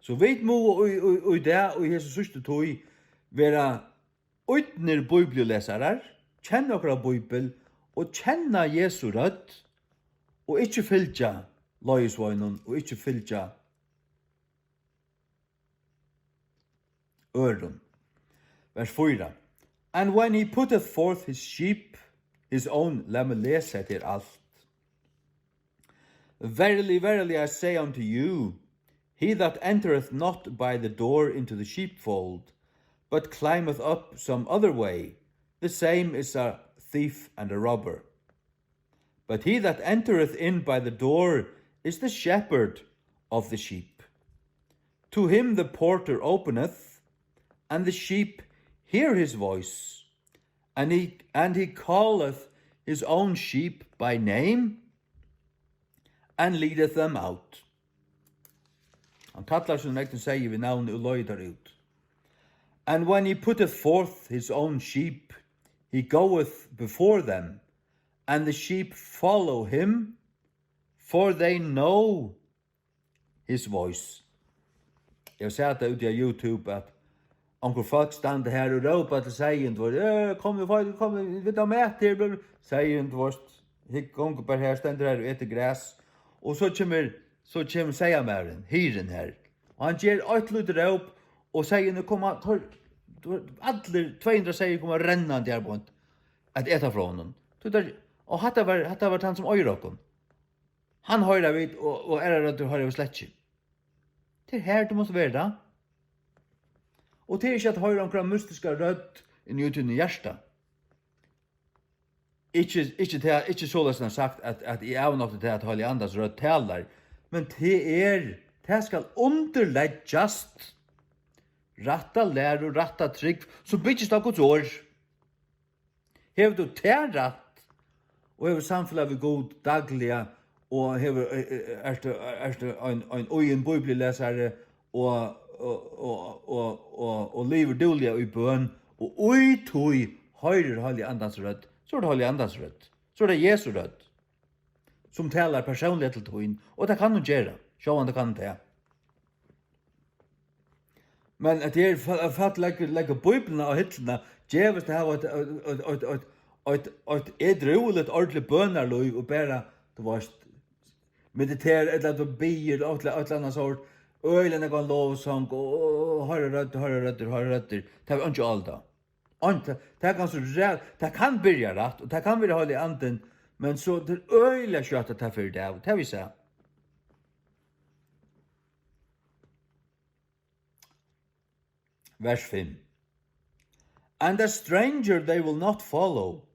So vit mugu í, í, í dag, í hesi síðstu tíð, vera ídnir bíbliulesarar, kenna okra Bíbel og kenna Jesu rødd og ikki fylgja leiðisveinum og ikki fylgja øðrum. Vers fýra. And when he putteth forth his sheep, his own, lat meg lesa hetta her alt. Verily, verily, I say unto you, he that entereth not by the door into the sheepfold, but climbeth up some other way, the same is a thief and a robber. But he that entereth in by the door is the shepherd of the sheep. To him the porter openeth, and the sheep hear his voice, and he, and he calleth his own sheep by name, and leadeth them out. Hann kallar sínar egnu seyðir við navni og leiðir teir út. And when he putteth forth his own sheep, he goeth before them, and the sheep follow him, for they know his voice. Eg sá tað úti á YouTube, at onkur fólk standa her og rópa til seyðin, tú veist, "Eh, kom, vit fáa, kom, vit hava mat her, bla, bla." Seyðurin, tú veist, hygg, gongur bara her, stendur her og etur gras. Og so kemur, so kemur seyðamaðurin, hirðin her. Og hann ger eitt lítið róp, og seyðirnir koma, teir, tú veist, allir tvey hundrað seyðir koma rennandi her beint at eta frá honum. Tú veist, og hatta var, hatta var tann sum eigur okkum. Hann hoyra vit, og, og aðrar røddir hoyra vit slett ikki. Tað er her, tú mást vera. Og tað er ikki at hoyra onkra mystiska rødd inn í tínum hjarta. Ikki, ikki tað, ikki soleiðis at sagt, at, at eg avnokti tað, at Heilaga Andans rødd talar, men tað er, tað skal undirleggjast rætta læru, rætta trúgv, sum byggist á Guds orð. Hevur tú tað rætt og hevur samfelag við Gud dagliga og hevur, eh, eh, ert tú, ert tú ein, ein íðin bíbliulesari og, og, og, og, og, og livir dúgliga í bøn, og í tí hoyrir Heilaga Andans rødd, so er tað Heilaga Andans rødd, so er tað Jesu rødd, sum talar persónliga til tín, og tað kann hon gera, sjálvandi kann hon tað. Men at her fa-, at fólk leggur, leggur Bíbliuna á hillina, gevist at hava eitt, eitt, eitt, eitt, eitt, eitt edrúligt, ordiligt bønarlív og bara, tú veist, meditera, ella at tú biður, ella eitt ella annað sort, øgiliga nógvan lovsong og, og, og hoyra røddir, hoyra røddir, hoyra røddir. Tað hevur einki álit á. Einki, tað kann so ræ-, tað kann byrja rætt, og tað kann vera Heilagi Andin, men so tað er øgiliga skjótt at tað fer av, tað vil eg siga. Vers fimm. And a stranger they will not follow,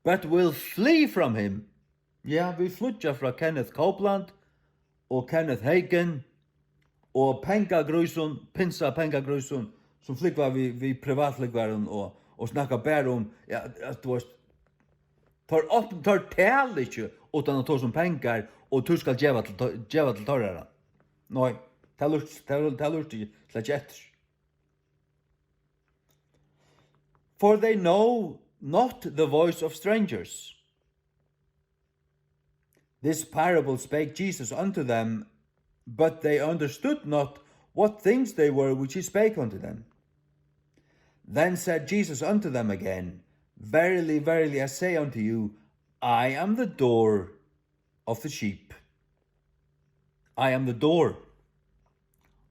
but will flee from him. Ja, vit flýggja frá Kenneth Copeland og Kenneth Hagin og pengagrísum, pinsa pengagrísum, sum flúgva við, við privatflúgvarum og, og snakka bara um, ja, at, tú veist, teir op-, teir tala ikki uttan at tosa um pengar, og tú skal geva til, geva til teirra. Nei, tað lurtar, tað, tað lurtar ikki slett eftir. For they know not the voice of strangers. This parable spake Jesus unto them, but they understood not what things they were which he spake unto them. Then said Jesus unto them again, Verily, verily, I say unto you, I am the door of the sheep. I am the door.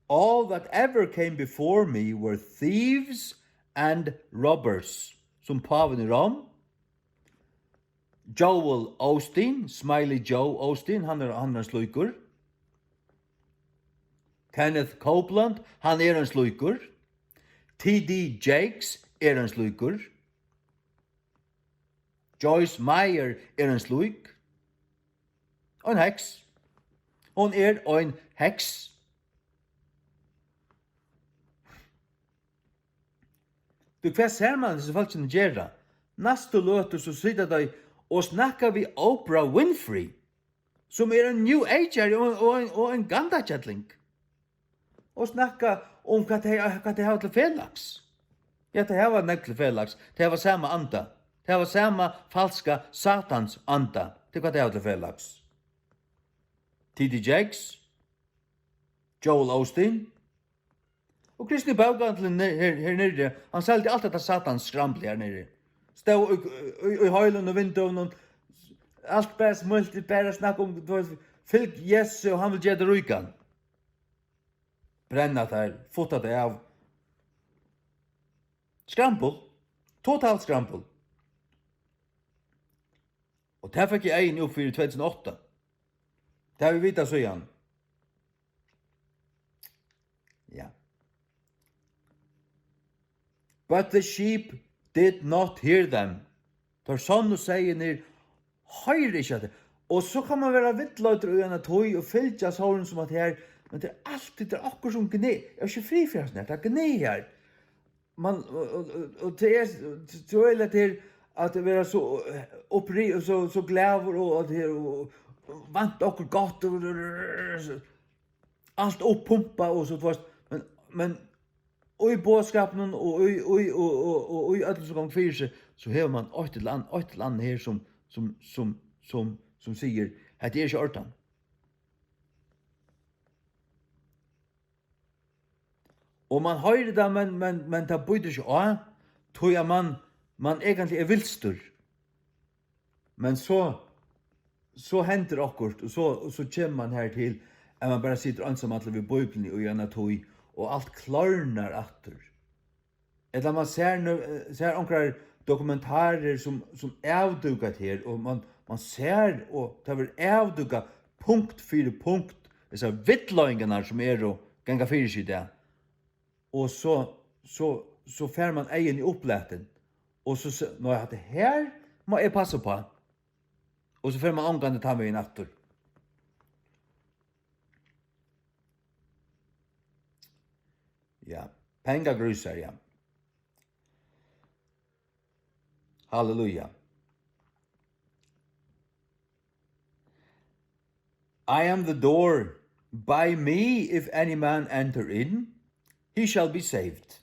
All that ever came before me were thieves and robbers. Sum pávin í Rom. Joel Osteen, Smiley Joe Osteen, hann er, hann er ein slíkur. Kenneth Copeland, hann er ein slíkur. T D Jakes er ein slíkur. Joyce Meyer er ein slík. Ein heks. Hon er ein heks. Tú, hvat sær mann hesi fólkini gera? Næstu løtu so sita tey og snakka við Oprah Winfrey, sum er ein New Ager og, og, og ein gandakelling. Og snakka um hvat tey, hvat tey hava til felags. Ja, tey hava nógv til felags. Tey hava sama anda. Tey hava sama falska Satans anda. Tað er hvat tey hava til felags. T D Jakes, Joel Osteen og Kristni Bókahandilin ne-, her, her niðri. Hann seldi alt hetta Satans skraml her niðri. Stóð í, í, í hølum og vindeygunum. Alt bara smíltið, bara snakk um, tú veist, fylg Jesu og hann vil gera teg ríkan. Brenna tær, futta tær av. Skrambul. Totalt skrambul. Og tað fekk eg eyguni upp fyri í tvey túsund og átta. Tað hava vit vitað síðan. Ja. But the sheep did not hear them. Teir sonnu seyðirnir hoyra ikki hatta. Og so kann man vera villleiddur í eina tíð og fylgja sovorðnum sum hatta her, men tað er altíð, tað er okkurt sum gni-, eg eri ikki frí fyri hasum her, tað gnagar. Man, og, og, og, og tað er, so er tað her at vera so, eh, uppri-, so, so glaður og at her, og, og vænta okkurt gott og, og, og, alt uppumpað og so, tú veist, men, men í boðskapinum og í, í, og, og, og í øllum sum gongur fyri seg, so hevur mann eitt ella an-, eitt ella annað her sum, sum, sum, sum, sum sigur, hetta er ikki í ordan. Og mann hoyrir tað, men, men, men tað bítur ikki á, tí at mann, mann eigentliga er vilstur. Men so, so hendir okkurt, og so, og so kemur mann hartil, at mann bara situr einsamallur við Bíbliuni í eina tíð, og alt klárnar aftur. Ella mann sær nø-, sær onkrar dokumentarir, sum, sum avdúka tað her, og mann, mann sær, og tað verður avdúkað punkt fyri punkt, hesar villleiðingarnar, sum eru, ganga fyri seg í dag. Og so, so, so fær mann eyguni upplatin, og so se-, nei, hatta her má eg passa uppá. Og so fer mann ongantíð tann vegin aftur. Ja, pengagrísar, ja. Halleluja. I am the door. By me, if any man enter in, he shall be saved,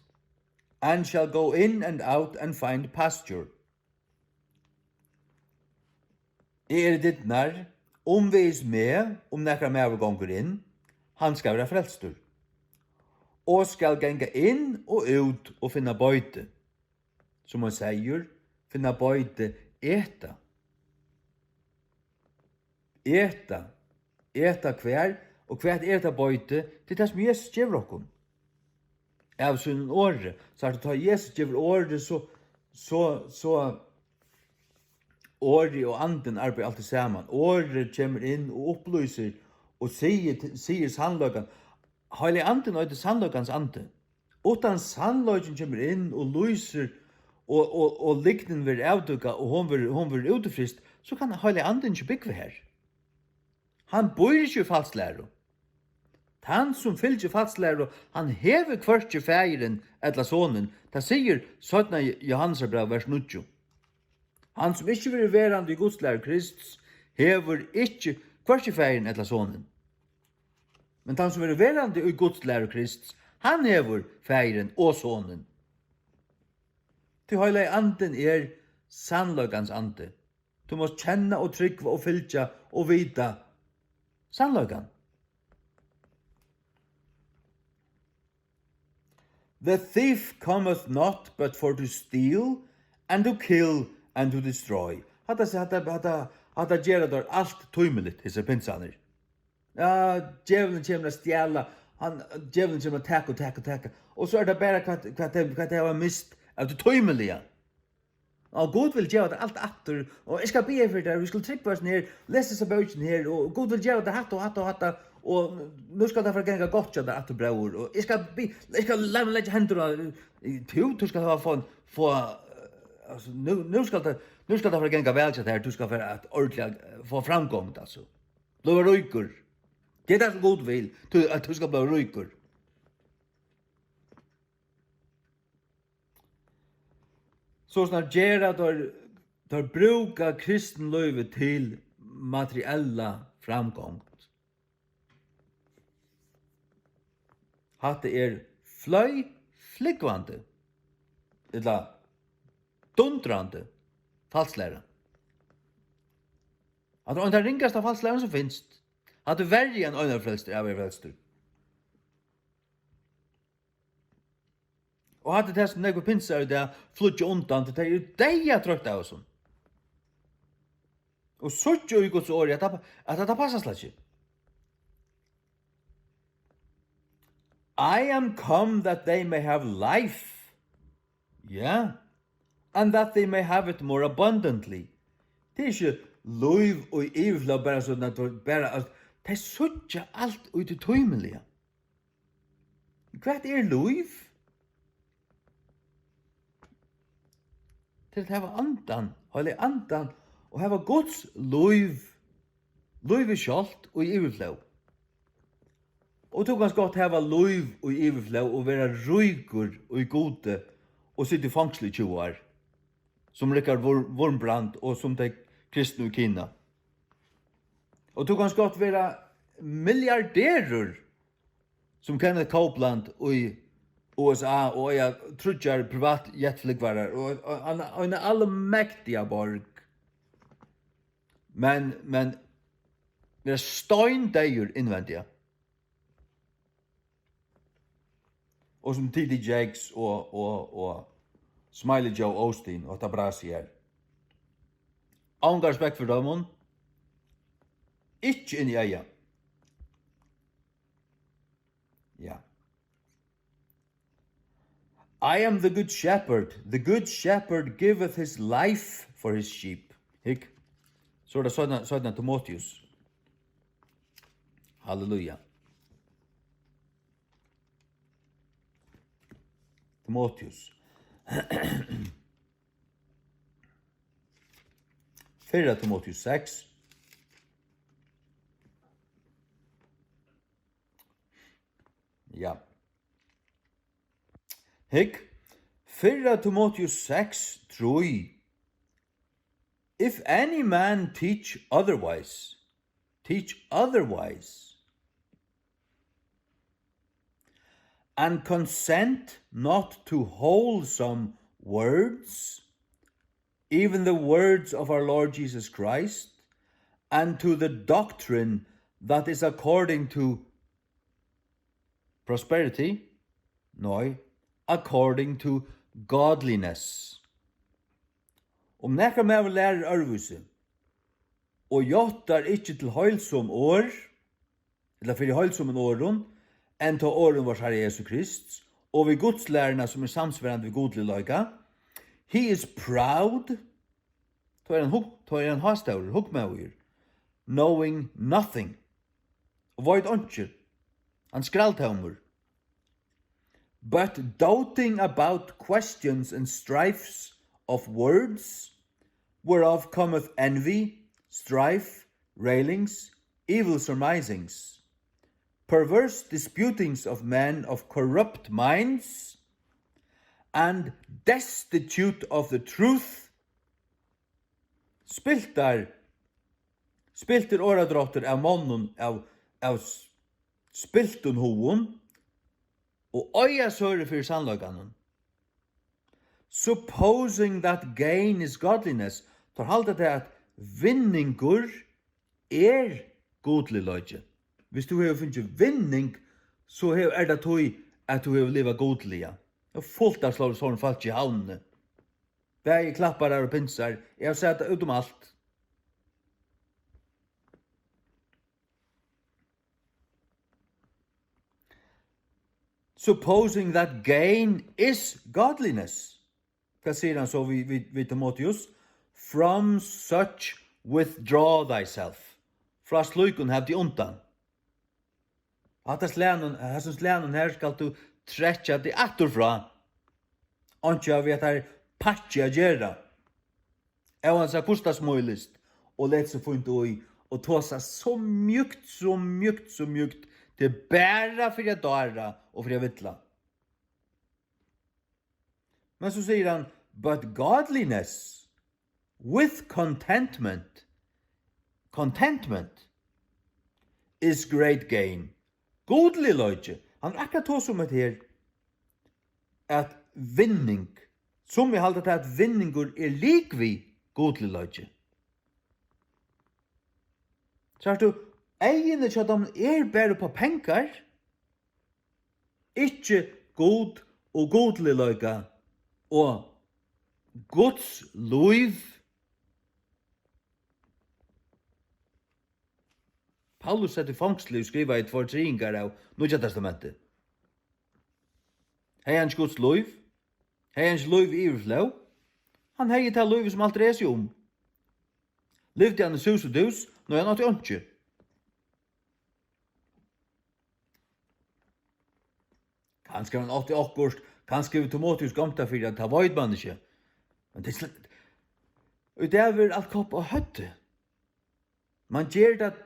and shall go in and out and find pasture. Eg eri dyrnar, umvegis meg, um nakar maður gongur inn, hann skal vera frelstur, og skal ganga inn og út og finna beiti. Sum ein seyður, finna beiti, eta. Eta, eta hvar, og hvat er hetta beiti? Tað er tað, sum Jesus gevur okkum. Av sínum orði. So at tá Jesus gevur orðið, so, so, so orðið og andin arbeiða altíð saman. Orðið kemur inn og upplýsir og sigur, sigur sannleikan. Heilagi Andin eitur sannleikans andi. Uttan sannleikin kemur inn og lýsir, og, og, og lygnin verður avdúkað, og hon verður, hon verður útifryst, so kann Heilagi Andin ikki búgva har. Hann býr ikki í falsklæru. Tann, sum fylgir falsklæru, hann hevur hvørki Faðirin ella Sonin. Tað sigur seinna Jóhannesarbræv, vers níggju. Hann, sum ikki verður verandi í Guds læru Krists, hevur ikki hvørki Faðirin ella Sonin. Men tann, sum verður verandi í Guds læru Krists, hann hevur Faðirin og Sonin. Tí Heilagi Andin er sannleikans andi. Tú mást kenna og trúgva og fylgja og vita sannleikan. The thief cometh not but for to steal, and to kill, and to destroy. Hatta, hatta, hatta, hatta gera teir alt tímiligt, hesir pinsarnir. Ja, djevulin kemur at stjala, hann, djevulin kemur at taka og taka og taka. Og so er tað bara hvat, hvat tey, hvat tey hava mist av tí tímiliga. Og Gud vil geva tær alt aftur, og eg skal biðja fyri tær, vit skulu trúgva hesum her, lesa hesa bókina her, og Gud vil geva tær hatta og hatta og hatta, og nú skal tað fara at ganga gott hjá tær aftur, bróðir, og eg skal bi-, eg skal, lat meg leggja hendur á, tú, tú skal fáa, fáa, fáa, altso, nú, nú skal tað, nú skal tað fara at ganga væl hjá tær, tú skal fara at ordiliga, eh, fáa framgongd, altso. Blíva ríkur. Tað er tað, sum Gud vil, tú, at tú skal blíva ríkur. So snar gera teir, teir brúka kristinlívið til materiella framgongd. Hatta er fløy flúgvandi, ella dundrandi falsklæra. Hatta er ein tann ringasta falsklæran, sum finst. Hatta er verri enn einafrelstur, aðverufrelstur. Og hatta er tað, sum nógvir pinsarar í dag flýggja undan, tí tey eru deyðatroytt av hesum. Og síggja í Guds orði, at tað, at tað passar slett ikki. I am come that they may have life. Ja. And that they may have it more abundantly. Tað er ikki lív í yvirflóð, bara so at, bara at tey síggja alt í tí tímiliga. Hvat er lív? Til at hava Andan, Heilaga Andan, og hava Guds lív, lívið sjálvt í yvirflóð. Og tú kanst gott hava lív í yvirflóð og vera ríkur í Gudi og sita í fongsli í tjúgu ár, sum Richard Wur-, Wurmbrand og sum tey kristnu í Kina. Og tú kanst gott vera milliarderur sum Kenneth Copeland í U S A og eiga tríggjar privatjetflúgvarar og, og, og eina almektiga borg. Men, men vera steindeyður innvendiga. Og sum T D Jakes og, og, og Smiley Joe Osteen og hatta brasið her. Ongan respekt fyri teimum. Ikki inn í eygað. Ja. "I am the good shepherd. The good shepherd giveth his life for his sheep." Hygg. So er tað seinna, seinna Timoteus. Halleluja. Timoteus. Fyrra Timoteus seks. Ja. Hygg, fyrra Timoteus seks trý. "If any man teach otherwise, teach otherwise, and consent not to wholesome words, even the words of our Lord Jesus Christ, and to the doctrine that is according to prosperity, nei, according to godliness." Um nakar maður lærir øðrvísi, og játtar ikki til heilsom orð, ella fyri heilsumum orðum, enn tá orðum vors Harra Jesu Krists, og við gudslæruna, sum er samsvarandi við gudligleika, he is proud, tá er hann hug-, tá er hann hástórur, hugmaður, knowing nothing, og veit einki, hann skræltómur. But doting about questions and strifes of words, whereof cometh envy, strife, railings, evil surmisings, perverse disputings of men of corrupt minds, and destitute of the truth, spiltar, spiltir orðadráttir av monnum av, av s-, spiltum hugum og eiga søru fyri sannleikanum. Supposing that gain is godliness, teir halda tað at vinningur er gudligleiki. Hvis tú hevur fingið vinning, so hevur, er tað tí, at tú hevur livað gudliga. Tað er fult av slá-, slíkum fólki í Havnini. Bæði klapparar og pinsar. Eg havi sæð tað út um alt. Supposing that gain is godliness. Hvat sigur hann so við, við, við Timoteus? "From such withdraw thyself." Frá slíkum hav teg undan. Hatta slagnum, hasum slagnum her skalt tú trekkja teg aftur frá. Einki havi við hetta her pakki at gera. Óansæð hvussu tað smílist og letur seg fínt í og tosar so mjúkt, so mjúkt, so mjúkt. Tað er bara fyri at dára og fyri at villa. Men so sigur hann, "But godliness with contentment, contentment is great gain." Gudligleiki, hann er akkurát tosa um hetta her, at vinning, sum eg haldi, at vinningur er lik við gudligleiki. Sært tú, eyguni hjá teimum er bara upp á pengar, ikki Gud og gudligleika og Guds lív. Paulus sett í fongsli og skrivaði tveir triðingar av Nýggja Testamenti. Hevði hann ikki Guds lív? Hevði hann ikki lív í yvirflóð? Hann hevði tað lívið, sum alt dregur seg um. Livdi hann í sus og dus? Nei, hann átti einki. Kanska hann átti okkurt, kanska hevur Timoteus goymt tað fyri, at tað veit mann ikki. Men tað er slett, í dag verður alt koppað á høvdið. Man ger tað,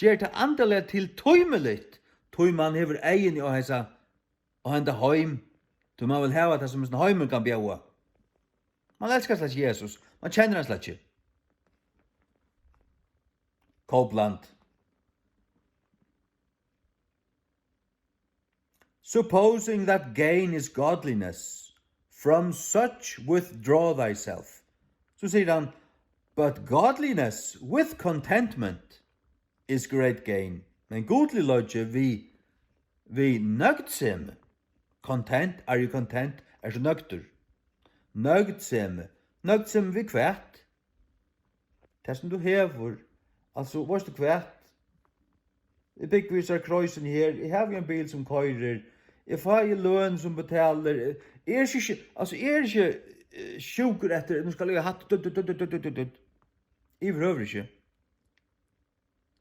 ger tað andaliga til tímiligt, tí man hevur eyguni á hesa, á henda heim, tí man vil hava tað, sum hesin heimur kann bjóða. Man elskar slett ikki Jesus, man kennir hann slett ikki. Copeland. Supposing that gain is godliness, from such withdraw thyself. So sigur hann, but godliness with contentment is great gain. Men gudligleiki við, við nøgdsemi. Content, are you content? Ert tú nøgdur? Nøgdsemi. Nøgdsemi við hvat? Tað, sum tú hevur. Altso, veitst tú hvat? Eg búgvi í sær kroysin her. Eg havi ein bil, sum koyrir. Eg fái løn, sum betalir. Eg eri ikki, altso, eg eri ikki, eh, sjúkur eftir, nú skal eg hatta, dutt, dutt, dutt. Yvirhøvur ikki.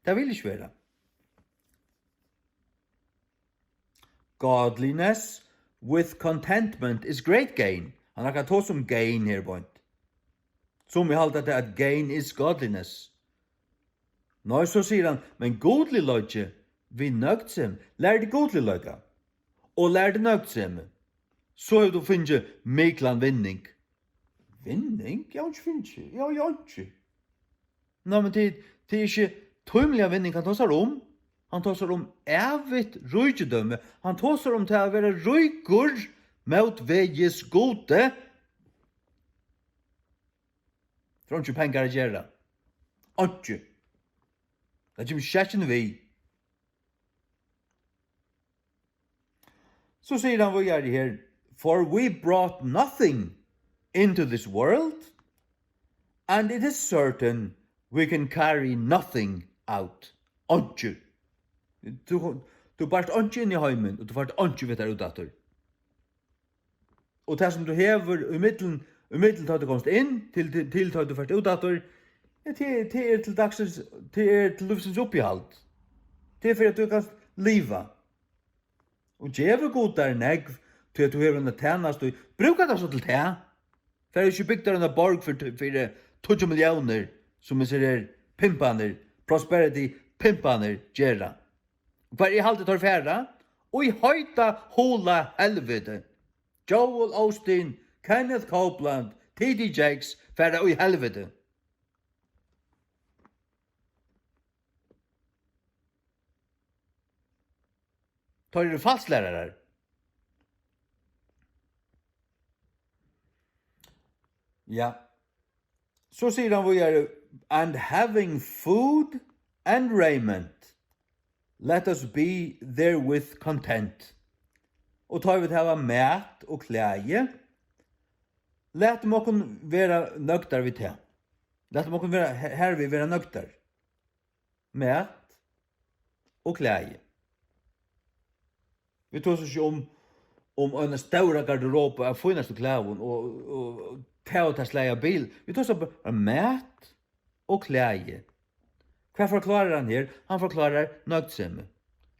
Tað vil ikki vera. Godliness with contentment is great gain. Hann er akkurát tosa um gain her, beint. Sum eg haldi, at, at gain is godliness. Nei, so sigur hann, men gudligleiki við nøgdsemi, lær teg gudligleika, og lær teg nøgdsemi, so hevur tú fingið miklan vinning. Vinning? Eg havi ikki fingið, eg havi einki. Nei, men tað, tað er ikki tímiliga vinning, hann tosar um. Hann tosar um ævigt ríkidømi. Hann tosar um tað at vera ríkur mótvegis Gudi. Tað er einki pengar at gera. Einki. Tað kemur skekkin við. So sigur hann víðari her, for we brought nothing into this world, and it is certain we can carry nothing out. Einki. Tú, tú bart einki inn í heimin, og tú fært einki við tær út aftur. Og tað, sum tú hevur í millum, í millum tá tú komst inn, til, til, til tá tú fert út aftur, ja, tað, tað er til dagsins, tað er til lívsins uppihald. Tað er fyri, at tú kanst liva. Og gevur Gud tær nógv, tí at tú hevur eina tænastu, brúka tað so til tað. Far ikki bygt tær eina borg fyri, fyri tíggju milliónir, sum hesir her pimparnir, prosperity pimparnir gera. Hvar eg haldi, teir fara? Í heita hula helviti. Joel Osteen, Kenneth Copeland, T D Jakes fara í helviti. Teir eru falsklærarar. Ja. So sigur hann víðari, and having food and raiment, let us be therewith content. Og tá vit hava mat og klæði, latum okkum vera nøgdar við tað. Latum okkum vera, her, hervið vera nøgdar. Mat og klæði. Vit tosa ikki um, um eina stóra garderobu av fínastu klæðum og, og, og tað og tað slagið av bil. Vit tosa bara um mat og klæði. Hvat forklárar hann her? Hann forklárar nøgdsemi.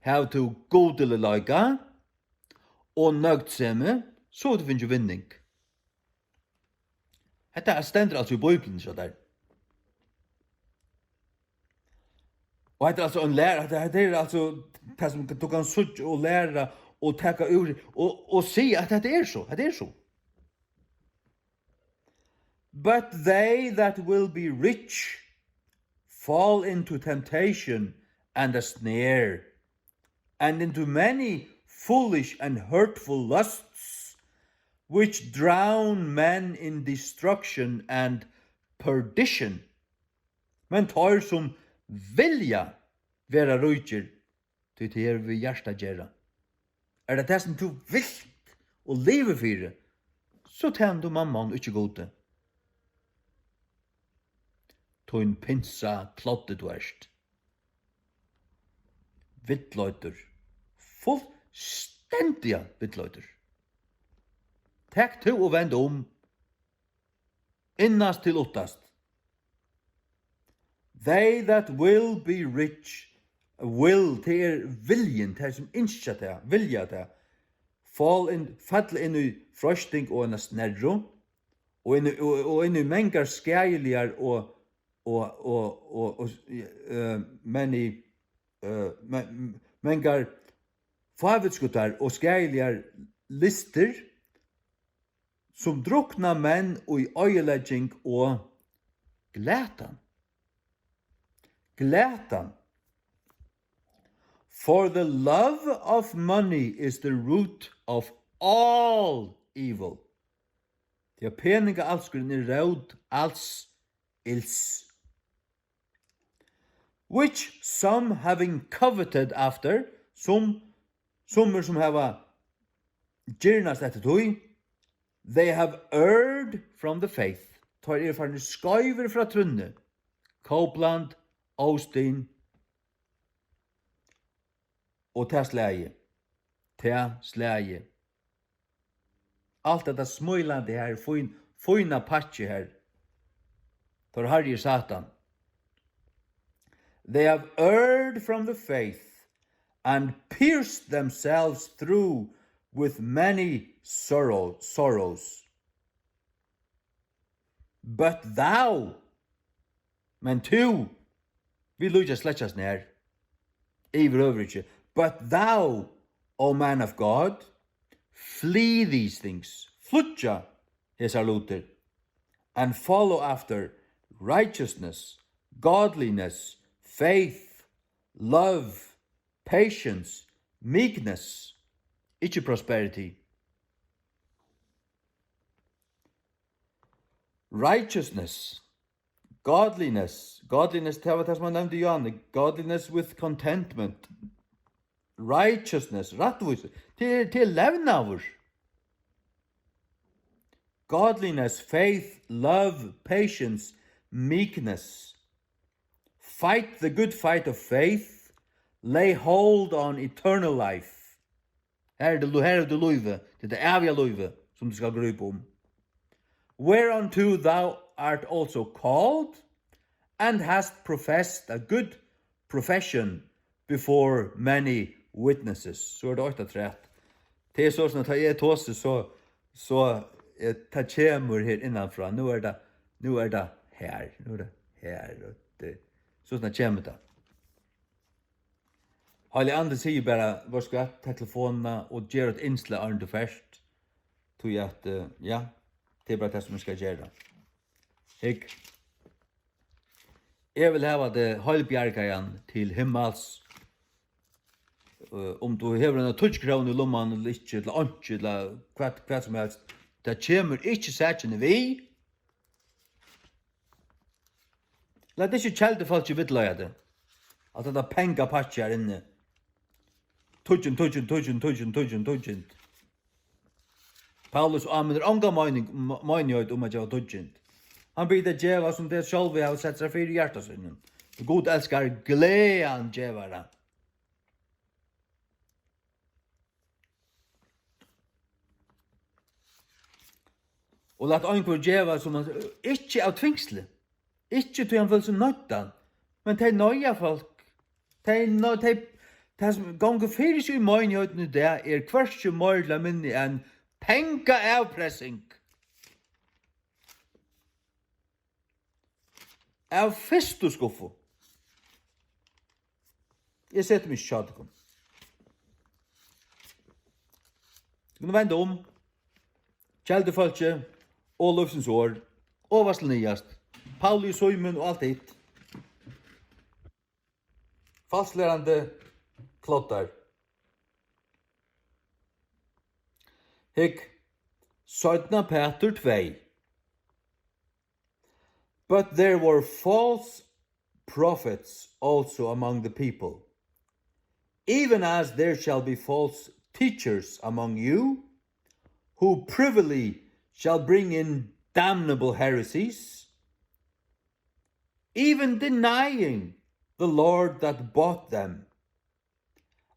Hav tú gudligleika og nøgdsemi, so hevur tú fingið vinning. Hetta stendur altso í Bíbliuni hjá tær. Og hetta er altso ein læra, hetta, hetta er altso tað, sum tú kanst síggja og læra og taka úr og, og siga, at hetta er so, hetta er so. But they that will be rich fall into temptation and a snare, and into many foolish and hurtful lusts, which drown men in destruction and perdition. Men teir, sum vilja vera ríkir, tí tað er við hjarta at gera. Er tað tað, sum tú vilt og livir fyri, so tænir tú Mammon, ikki Gudi. Tín pinsa ploddi tú ert. Villleiddur. Fullstendiga villleiddur. Tak tú og vend um. Innast til uttast. They that will be rich, will, tað er viljin, tað er sum ynskja tað, vilja tað, fall inn, falla inn í freisting og eina snerru, og inn í, og, og inn í mangar skaðiligar og, og, og, og, og, eh, men í, eh, men, mangar fávitskutar og skaðiligar lystir, sum drukna menn í oyðilegging og glatan. Glatan. For the love of money is the root of all evil. Tí at peningaálskurin er rót als ills. Which some having coveted after, sum, summir sum hava girnast eftir tí, they have erred from the faith. Teir eru farnir skeivir frá trúnni. Kópland, Óstin og tað slagið. Tað slagið. Alt hetta smílandi her, fín, fína pakki her. Teir harðir Satan. They have erred from the faith and pierced themselves through with many sorrow, sorrows. But thou, men tú, vit líkjast slett ikki nær, yvirhøvur ikki. But thou, O man of God, flee these things, flýggja hesar lutir, and follow after righteousness, godliness, faith, love, patience, meekness, ikki prosperity. Righteousness, godliness, godliness, tað var tað sum hann nevndi í áðni, godliness with contentment, righteousness, rættvísi, til, til levnaður. Godliness, faith, love, patience, meekness. Fight the good fight of faith, lay hold on eternal life. Her er tað, her er tað lívið, tað er tað æviga lívið, sum tú skal grípa um. Whereunto thou art also called, and hast professed a good profession before many witnesses. So er tað eitt afturat. Tað er so, sum at tá eg tosi, so, so, eh, tað kemur her innanfrá. Nú er tað, nú er tað her. Nú er tað her. Og tað, so, sum at kemur tað. Heilagi Andi sigur bara, veitst tú hvat, tak telefonina og ger eitt innslag, áðrenn tú fert. Tí at, eh, ja, tað er bara tað, sum eg skal gera. Hygg. Eg vil hava teg heilbjargaðan til himmals. Eh, um tú hevur eina tíggjukrónu í lummanum ella ikki, ella einki, ella hvat, hvat sum helst, tað kemur ikki sakini við. Lat ikki keldufólkið villleiða teg. Alt hetta pengapakki her inni. Tíggju, tíggju, tíggju, tíggju, tíggju, tíggju. Paulus áminnir onga meining, m-, meinigheit um at geva tíggjund. Hann biður tey geva, sum tey sjálv hava sett sær fyri í hjarta sínum. Gud elskar glaðan gevara. Og lat einhvør geva, sum hann, ikki av tvingsli, ikki tí hann følir seg noyddan, men tey noyða fólk. Tey no-, tey, tað sum gongur fyri seg í meinigheitini í dag, er hvørki meira ella minni enn pengaavpressing. Av fyrstu skuffu. Eg seti meg ikki hjá tykkum. Tit kunnu venda um. Keldufólkið og lívsins orð. Ovast til niðast. Pauli og Símun og alt hitt. Falsklærandi kloddar. Hygg, seinna Pætur tvey. But there were false prophets also among the people, even as there shall be false teachers among you, who privily shall bring in damnable heresies, even denying the Lord that bought them,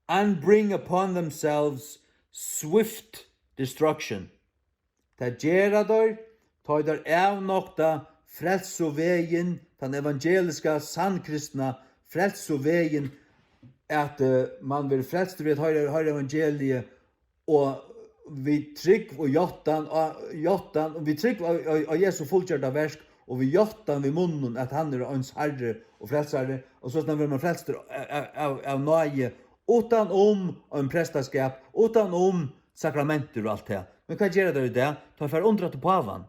and bring upon themselves swift destruction. Tað gera teir, tá ið teir avnokta frelsuvegin, tann evangeliska, sannkristna frelsuvegin, at, eh, mann verður frelstur við at hoyra, hoyra evangeliið, og við trúgv og játtan á, játtan, og við trúgv á, á, á Jesu fullgjørda verk, og við játtan við munninum, at hann er eins Harri og Frelsari, og so snart verður mann frelstur av, av, av, av náði, uttan um ein prestaskap, uttan um sakramentir og alt tað. Men hvat gera teir í dag? Teir fara undir aftur pávan.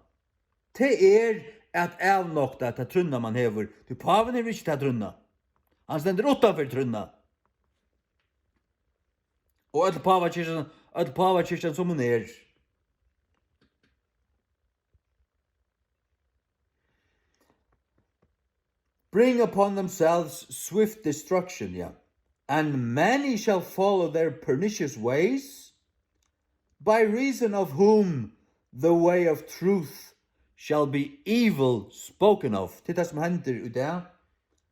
Tað er at avnokta ta trúnna, mann hevur, tí pávin hevur ikki ta trúnna. Hann stendur uttanfyri trúnna. Og øll pávakirkjan, øll pávakirkjan sum hon er. Bring upon themselves swift destruction, yeah, and many shall follow their pernicious ways, by reason of whom the way of truth shall be evil spoken of. Tað er tað sum hendir í dag.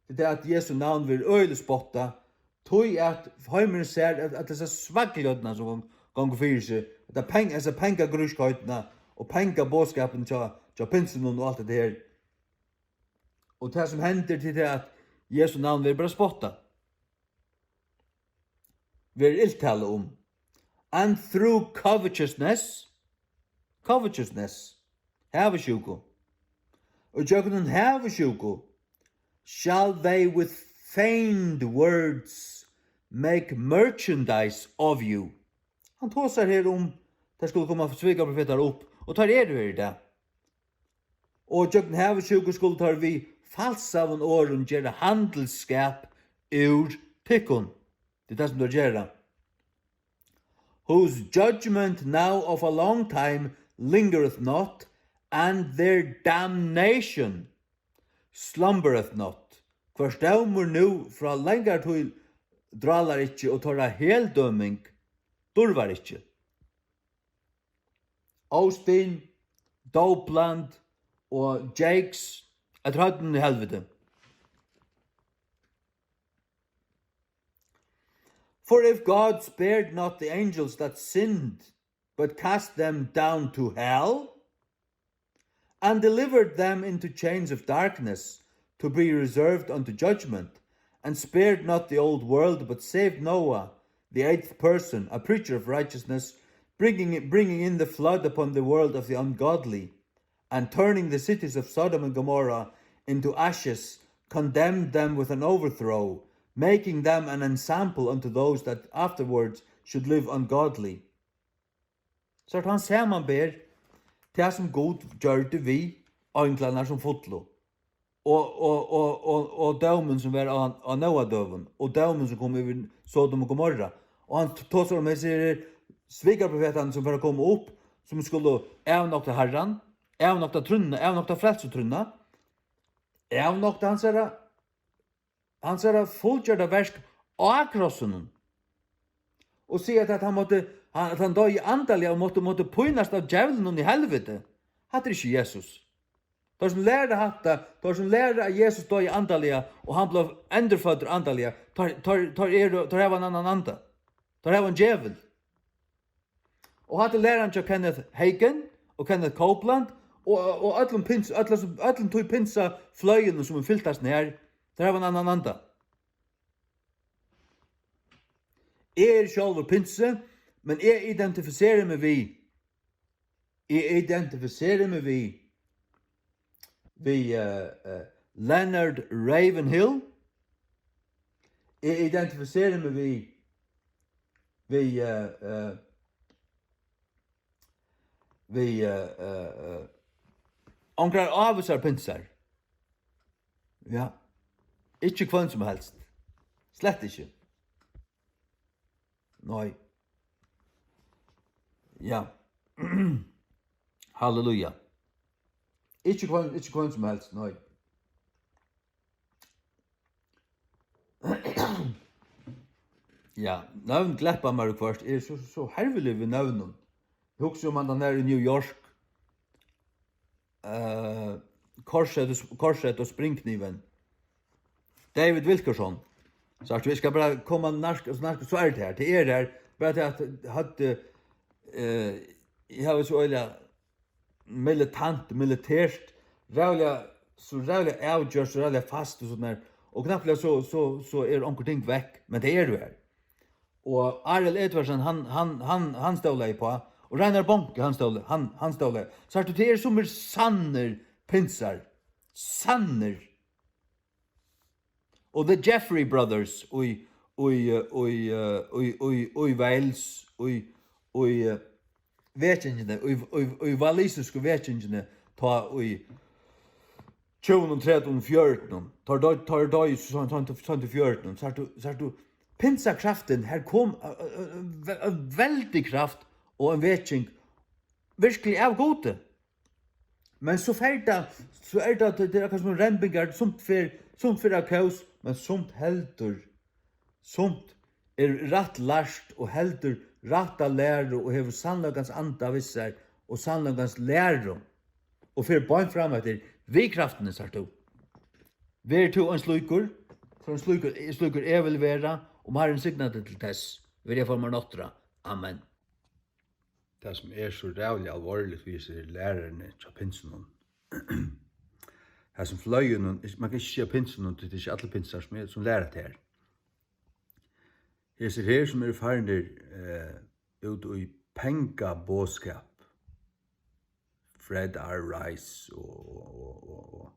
Tað er tað, at Jesu navn verður øgiliga spottað, tí at heimurin sær, at, at hesa svakligheitina sum gong-, gongur fyri seg, hetta peng-, hesa pengagrískheitini og pengaboðskapin hjá, hjá pinsinum og alt hetta her. Og tað sum hendir, til tað, at Jesu navn verður bara spottað, verður ilt talað um. And through covetousness, covetousness, havisjúku, og gjøgnum havisjúku shall they with feigned words make merchandise of you. Hann tosar her um, tað skulu koma svikarprofetar upp, og teir eru her í dag. Og gjøgnum havisjúku skulu teir við falsaðum orðum gera handilsskap úr tykkum. Tað er tað sum teir gera. Whose judgment now of a long time lingereth not, and their damnation slumbereth not. Hvørs dómur nú frá langari tíð drálar ikki, og teirra heldøming durvar ikki. Osteen, Dopeland og Jakes, at høvdinum í helviti. For if God spared not the angels that sinned, but cast them down to hell, and delivered them into chains of darkness to be reserved unto judgment, and spared not the old world, but saved Noah, the eighth person, a preacher of righteousness, bringing, bringing in the flood upon the world of the ungodly, and turning the cities of Sodom and Gomorrah into ashes, condemned them with an overthrow, making them an ensample unto those that afterwards should live ungodly. So at hann samanber tað, sum Gud gjørdi við einglarnar, sum fullu, og, og, og, og, og dómin, sum var á, á Nóa døgum, og dómin, sum kom yvir Sodom og Gomorra. Og hann tosar um hesir svikarprofetarnir, sum fara at koma upp, sum skulu avnokta Harran, avnokta trúnna, avnokta frelsutrúnna, avnokta hansara, hansara fullgjørda verk á krossinum, og siga, at, at hann mátti, hann, at hann doyði andaliga og mátti, mátti pínast av djevlinum í helviti. Hatta er ikki Jesus. Teir sum læra hatta, teir sum læra, at Jesus doyði andaliga og hann bleiv endurføddur andaliga, teir, teir, teir eru, teir hava ein annan anda. Teir hava ein djevul. Og hatta er læran hjá Kenneth Hagin og Kenneth Copeland og, og øllum pins-, øllum, øllum tí pinsa fløyinum, sum er fyltast her, teir hava ein annan anda. Eg eri sjálvur pinsi, men eg identifiseri meg við, eg identifiseri meg við, við, eh, eh, Leonard Ravenhill. Eg identifiseri meg við, við, eh, eh, við, eh, eh, eh, onkrar ávísar pinsar. Ja. Ikki hvønn sum helst. Slett ikki. Nei. Ja. Halleluja. Ikki hvønn, ikki hvønn sum helst, nei. Ja, nøvn gleppa mær viðhvørt. Eg eri so, so herviligur við nøvnum. Eg hugsi um handan her í New York. Eh, Korsett og, Korsett og Springkniven. David Wilkerson. Sagt, vit skal bara koma nærk-, nærk-, so er tað her. Tað er her. Bara tað at høvdið, eh, eg havi so øgiliga militant, militert, ræðuliga, so ræðuliga avgjørt, so ræðuliga fast og sovorðið har. Og knappliga so, so, so er onkur ting vekk, men tey eru her. Og Arild Edvardsen, hann, hann, hann, hann stólaði uppá, Og Reinhard Bonnke, hann stóð, hann, hann stóð har. Sært tú, tað eru summi sannir pinsar. Sannir. Og The Jeffrey Brothers í, í, í, í, í, í, í Wales, í, í, eh, vekingini, í, í, í walisisku vekingini, tá í tjúgunum, tredivunum, fjørutinum, tá doy, tá doy, so, so, so, so, fjørutinum, sært tú, sært tú, pinsakraftin, har kom, eh, eh, eh, ve-, eh, veldig kraft og ein veking, virkelig av Gudi. Men so fer tað, so er tað, tað er akkurát sum rembingar, sumt fer, sumt fer av kós, men sumt heldur, sumt er rætt lært og heldur rætta læru og hevur sannleikans anda við sær og sannleikans læru og fer beint fram eftir við kraftini, sært tú. Ver tú ein slíkur, so ein slíkur, slíkur eg vil vera, um Harrin signar teg til tess, veri eg formar nátturða. Amen. Tað, sum er so ræðuliga alvorligt við hesi lærararnir hjá pinsunum, hasum fløyinum, man kann ikki siga pinsunum, tí tað er ikki allir pinsar, sum er, sum læra tað her. Hesir her, sum eru farnir, eh, út í pengaboðskap, Fred R. Rice og, og, og, og,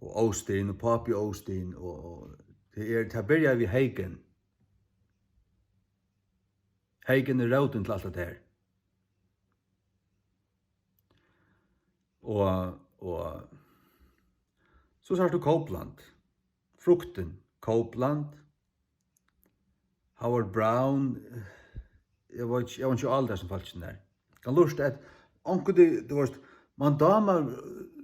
og Osteen og Pápi Osteen, og, og tað er, tað byrjar við Hagin. Hagin er rótin til alt hetta her. Og, og so sært tú Copeland. Fruktin, Copeland. Howard Brown, eg veit ikki, eg veit ikki alt tað sum fólkini har. Kann lurta at onkuntíð, tú veist, man dámar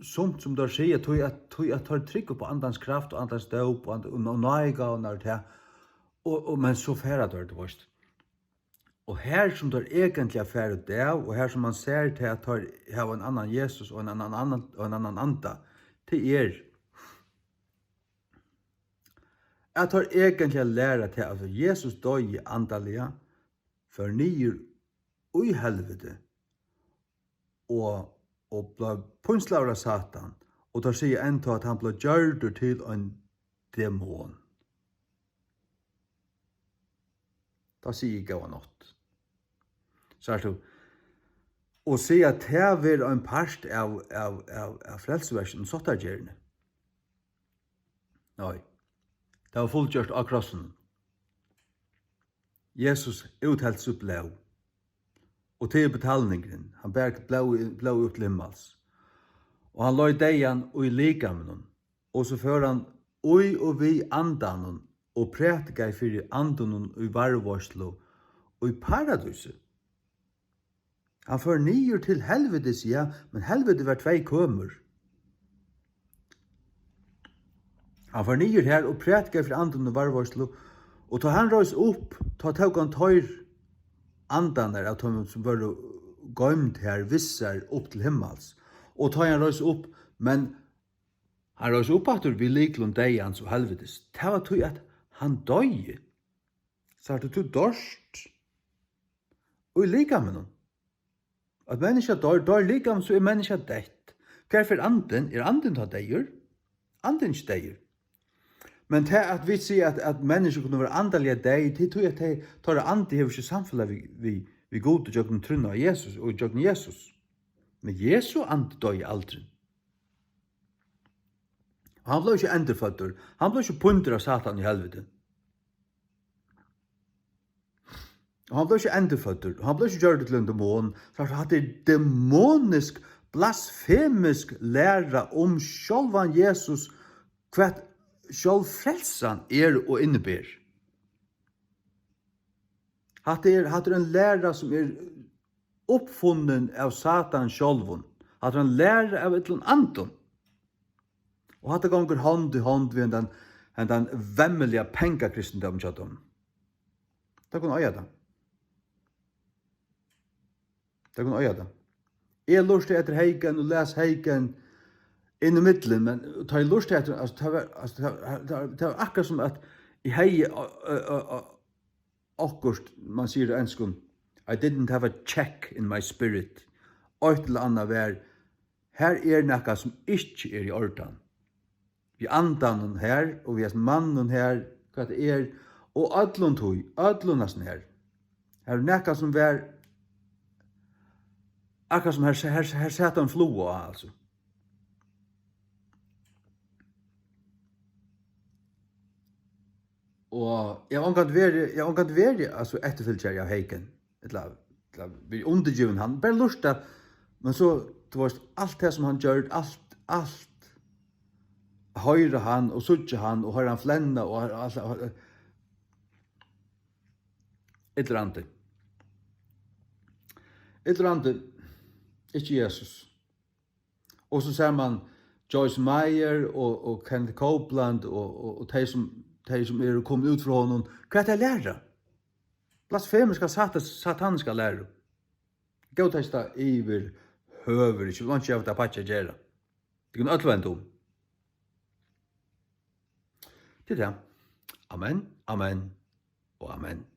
sumt sum teir siga, tí at, tí at teir trúgva upp á andans kraft og andans dóp og and-, og ná-, náðigávurnar og tað. Og, og, men so fara teir, tú veist. Og har sum teir eigentliga fara útav, og har sum man sær tað, at teir hava ein annan Jesus og ein annan, annan, og ein annan anda, tað er, at teir eigentliga læra tað, at Jesus doyði andaliga, fór niður í helviti og, og bleiv pínslaður av Satan, og teir siga enntá, at hann bleiv gjørdur til ein demon. Tá sigi eg góða nátt. Sært tú? Og siga, at tað verður ein part av, av, av, av frelsuverkinum, sáttargerðini. Nei, tað var fullgjørt á krossinum. Jesus úthelti sítt blóð. Og tað er betalningurin. Hann bar blóð, blóð upp til himmals. Og hann leið deyðan í likaminum. Og so fór hann í og við andanum og prætikaði fyri andunum í varðveitslu í paradísi. Hann fór niður til helvitis, ja, men helviti var tvey kømur. Hann fór niður har og prætikaði fyri andunum í varðveitslu, og tá hann reis upp, tá tók hann teir andarnar av teimum, sum vóru goymd har, við sær upp til himmals. Og tá hann reis upp, men hann reis upp aftur við lyklum deyðans og helvitis. Tað var tí, at hann doyði. Sært tú, tú doyrt í likaminum. At menniskja doyr, doyr likamin, so er menniskja deytt. Hvar fer andin? Er andin tá deyður? Andin er ikki deyður. Men tað, at vit siga, at, at menniskju kunnu vera andaliga deyð, tað er tí, at tey, teirra andi hevur ikki samfelag við, við, við Gud og gjøgnum trúnna á Jesus og gjøgnum Jesus. Men Jesu andi doyði aldrin. Og hann bleiv ikki endurføddur. Hann bleiv ikki píndur av Satan í helviti. Og hann bleiv ikki endurføddur, og hann bleiv ikki gjørdur til ein demon. Sært tú, hatta er demonisk, blasfemisk læra um sjálvan Jesus, hvat sjálv frelsan er og inniber. Hatta er, hatta er ein læra, sum er uppfunnin av Satan sjálvum. Hatta er ein læra av illum andum. Og hatta gongur hond í hond við hendan, hendan vemmiliga pengakristindómin hjá teimum. Tey kunnu eiga tað. Tey kunnu eiga tað. Eg lurtaði eftir Hagin og las Hagin inn í millum, men tá eg lurtaði eftir, altso, tað var, altso, tað var, tað var, tað var akkurát sum at eg hevði, ø, ø, ø, ø, okkurt, man sigur á enskum, I didn't have a check in my spirit. Eitt ella annað var, har er nakað, sum ikki er í ordan. Við andanum har, og við hasum manninum har, hvat tað er, og øllum tí, øllum hasum har. Har er nakað, sum var, Akkurát sum her, her, her sat ein fluga á, altso. Og eg havi ongantíð verið, eg havi ongantíð verið, altso, eftirfylgjari av Hagen. Ella, ella verið undirgivin hann. Bara lurta, men so, tú veist, alt tað sum hann gjørdi, alt, alt, hoyra hann og síggja hann og hoyra hann flenna og hoyra alt, og, illur andi. Illur andi, ikki Jesus. Og so sær mann Joyce Meyer og, og Kenneth Copeland og, og, og tey sum, tey sum eru komin út frá honum. Hvat er læra? Blasfemiska, sat-, sataniska læru. Góðtaka yvirhøvur ikki, vit vónst ikki hava tað pakki at gera. Tað kunnu øll venda um. Tað er tað. Amen, amen og amen.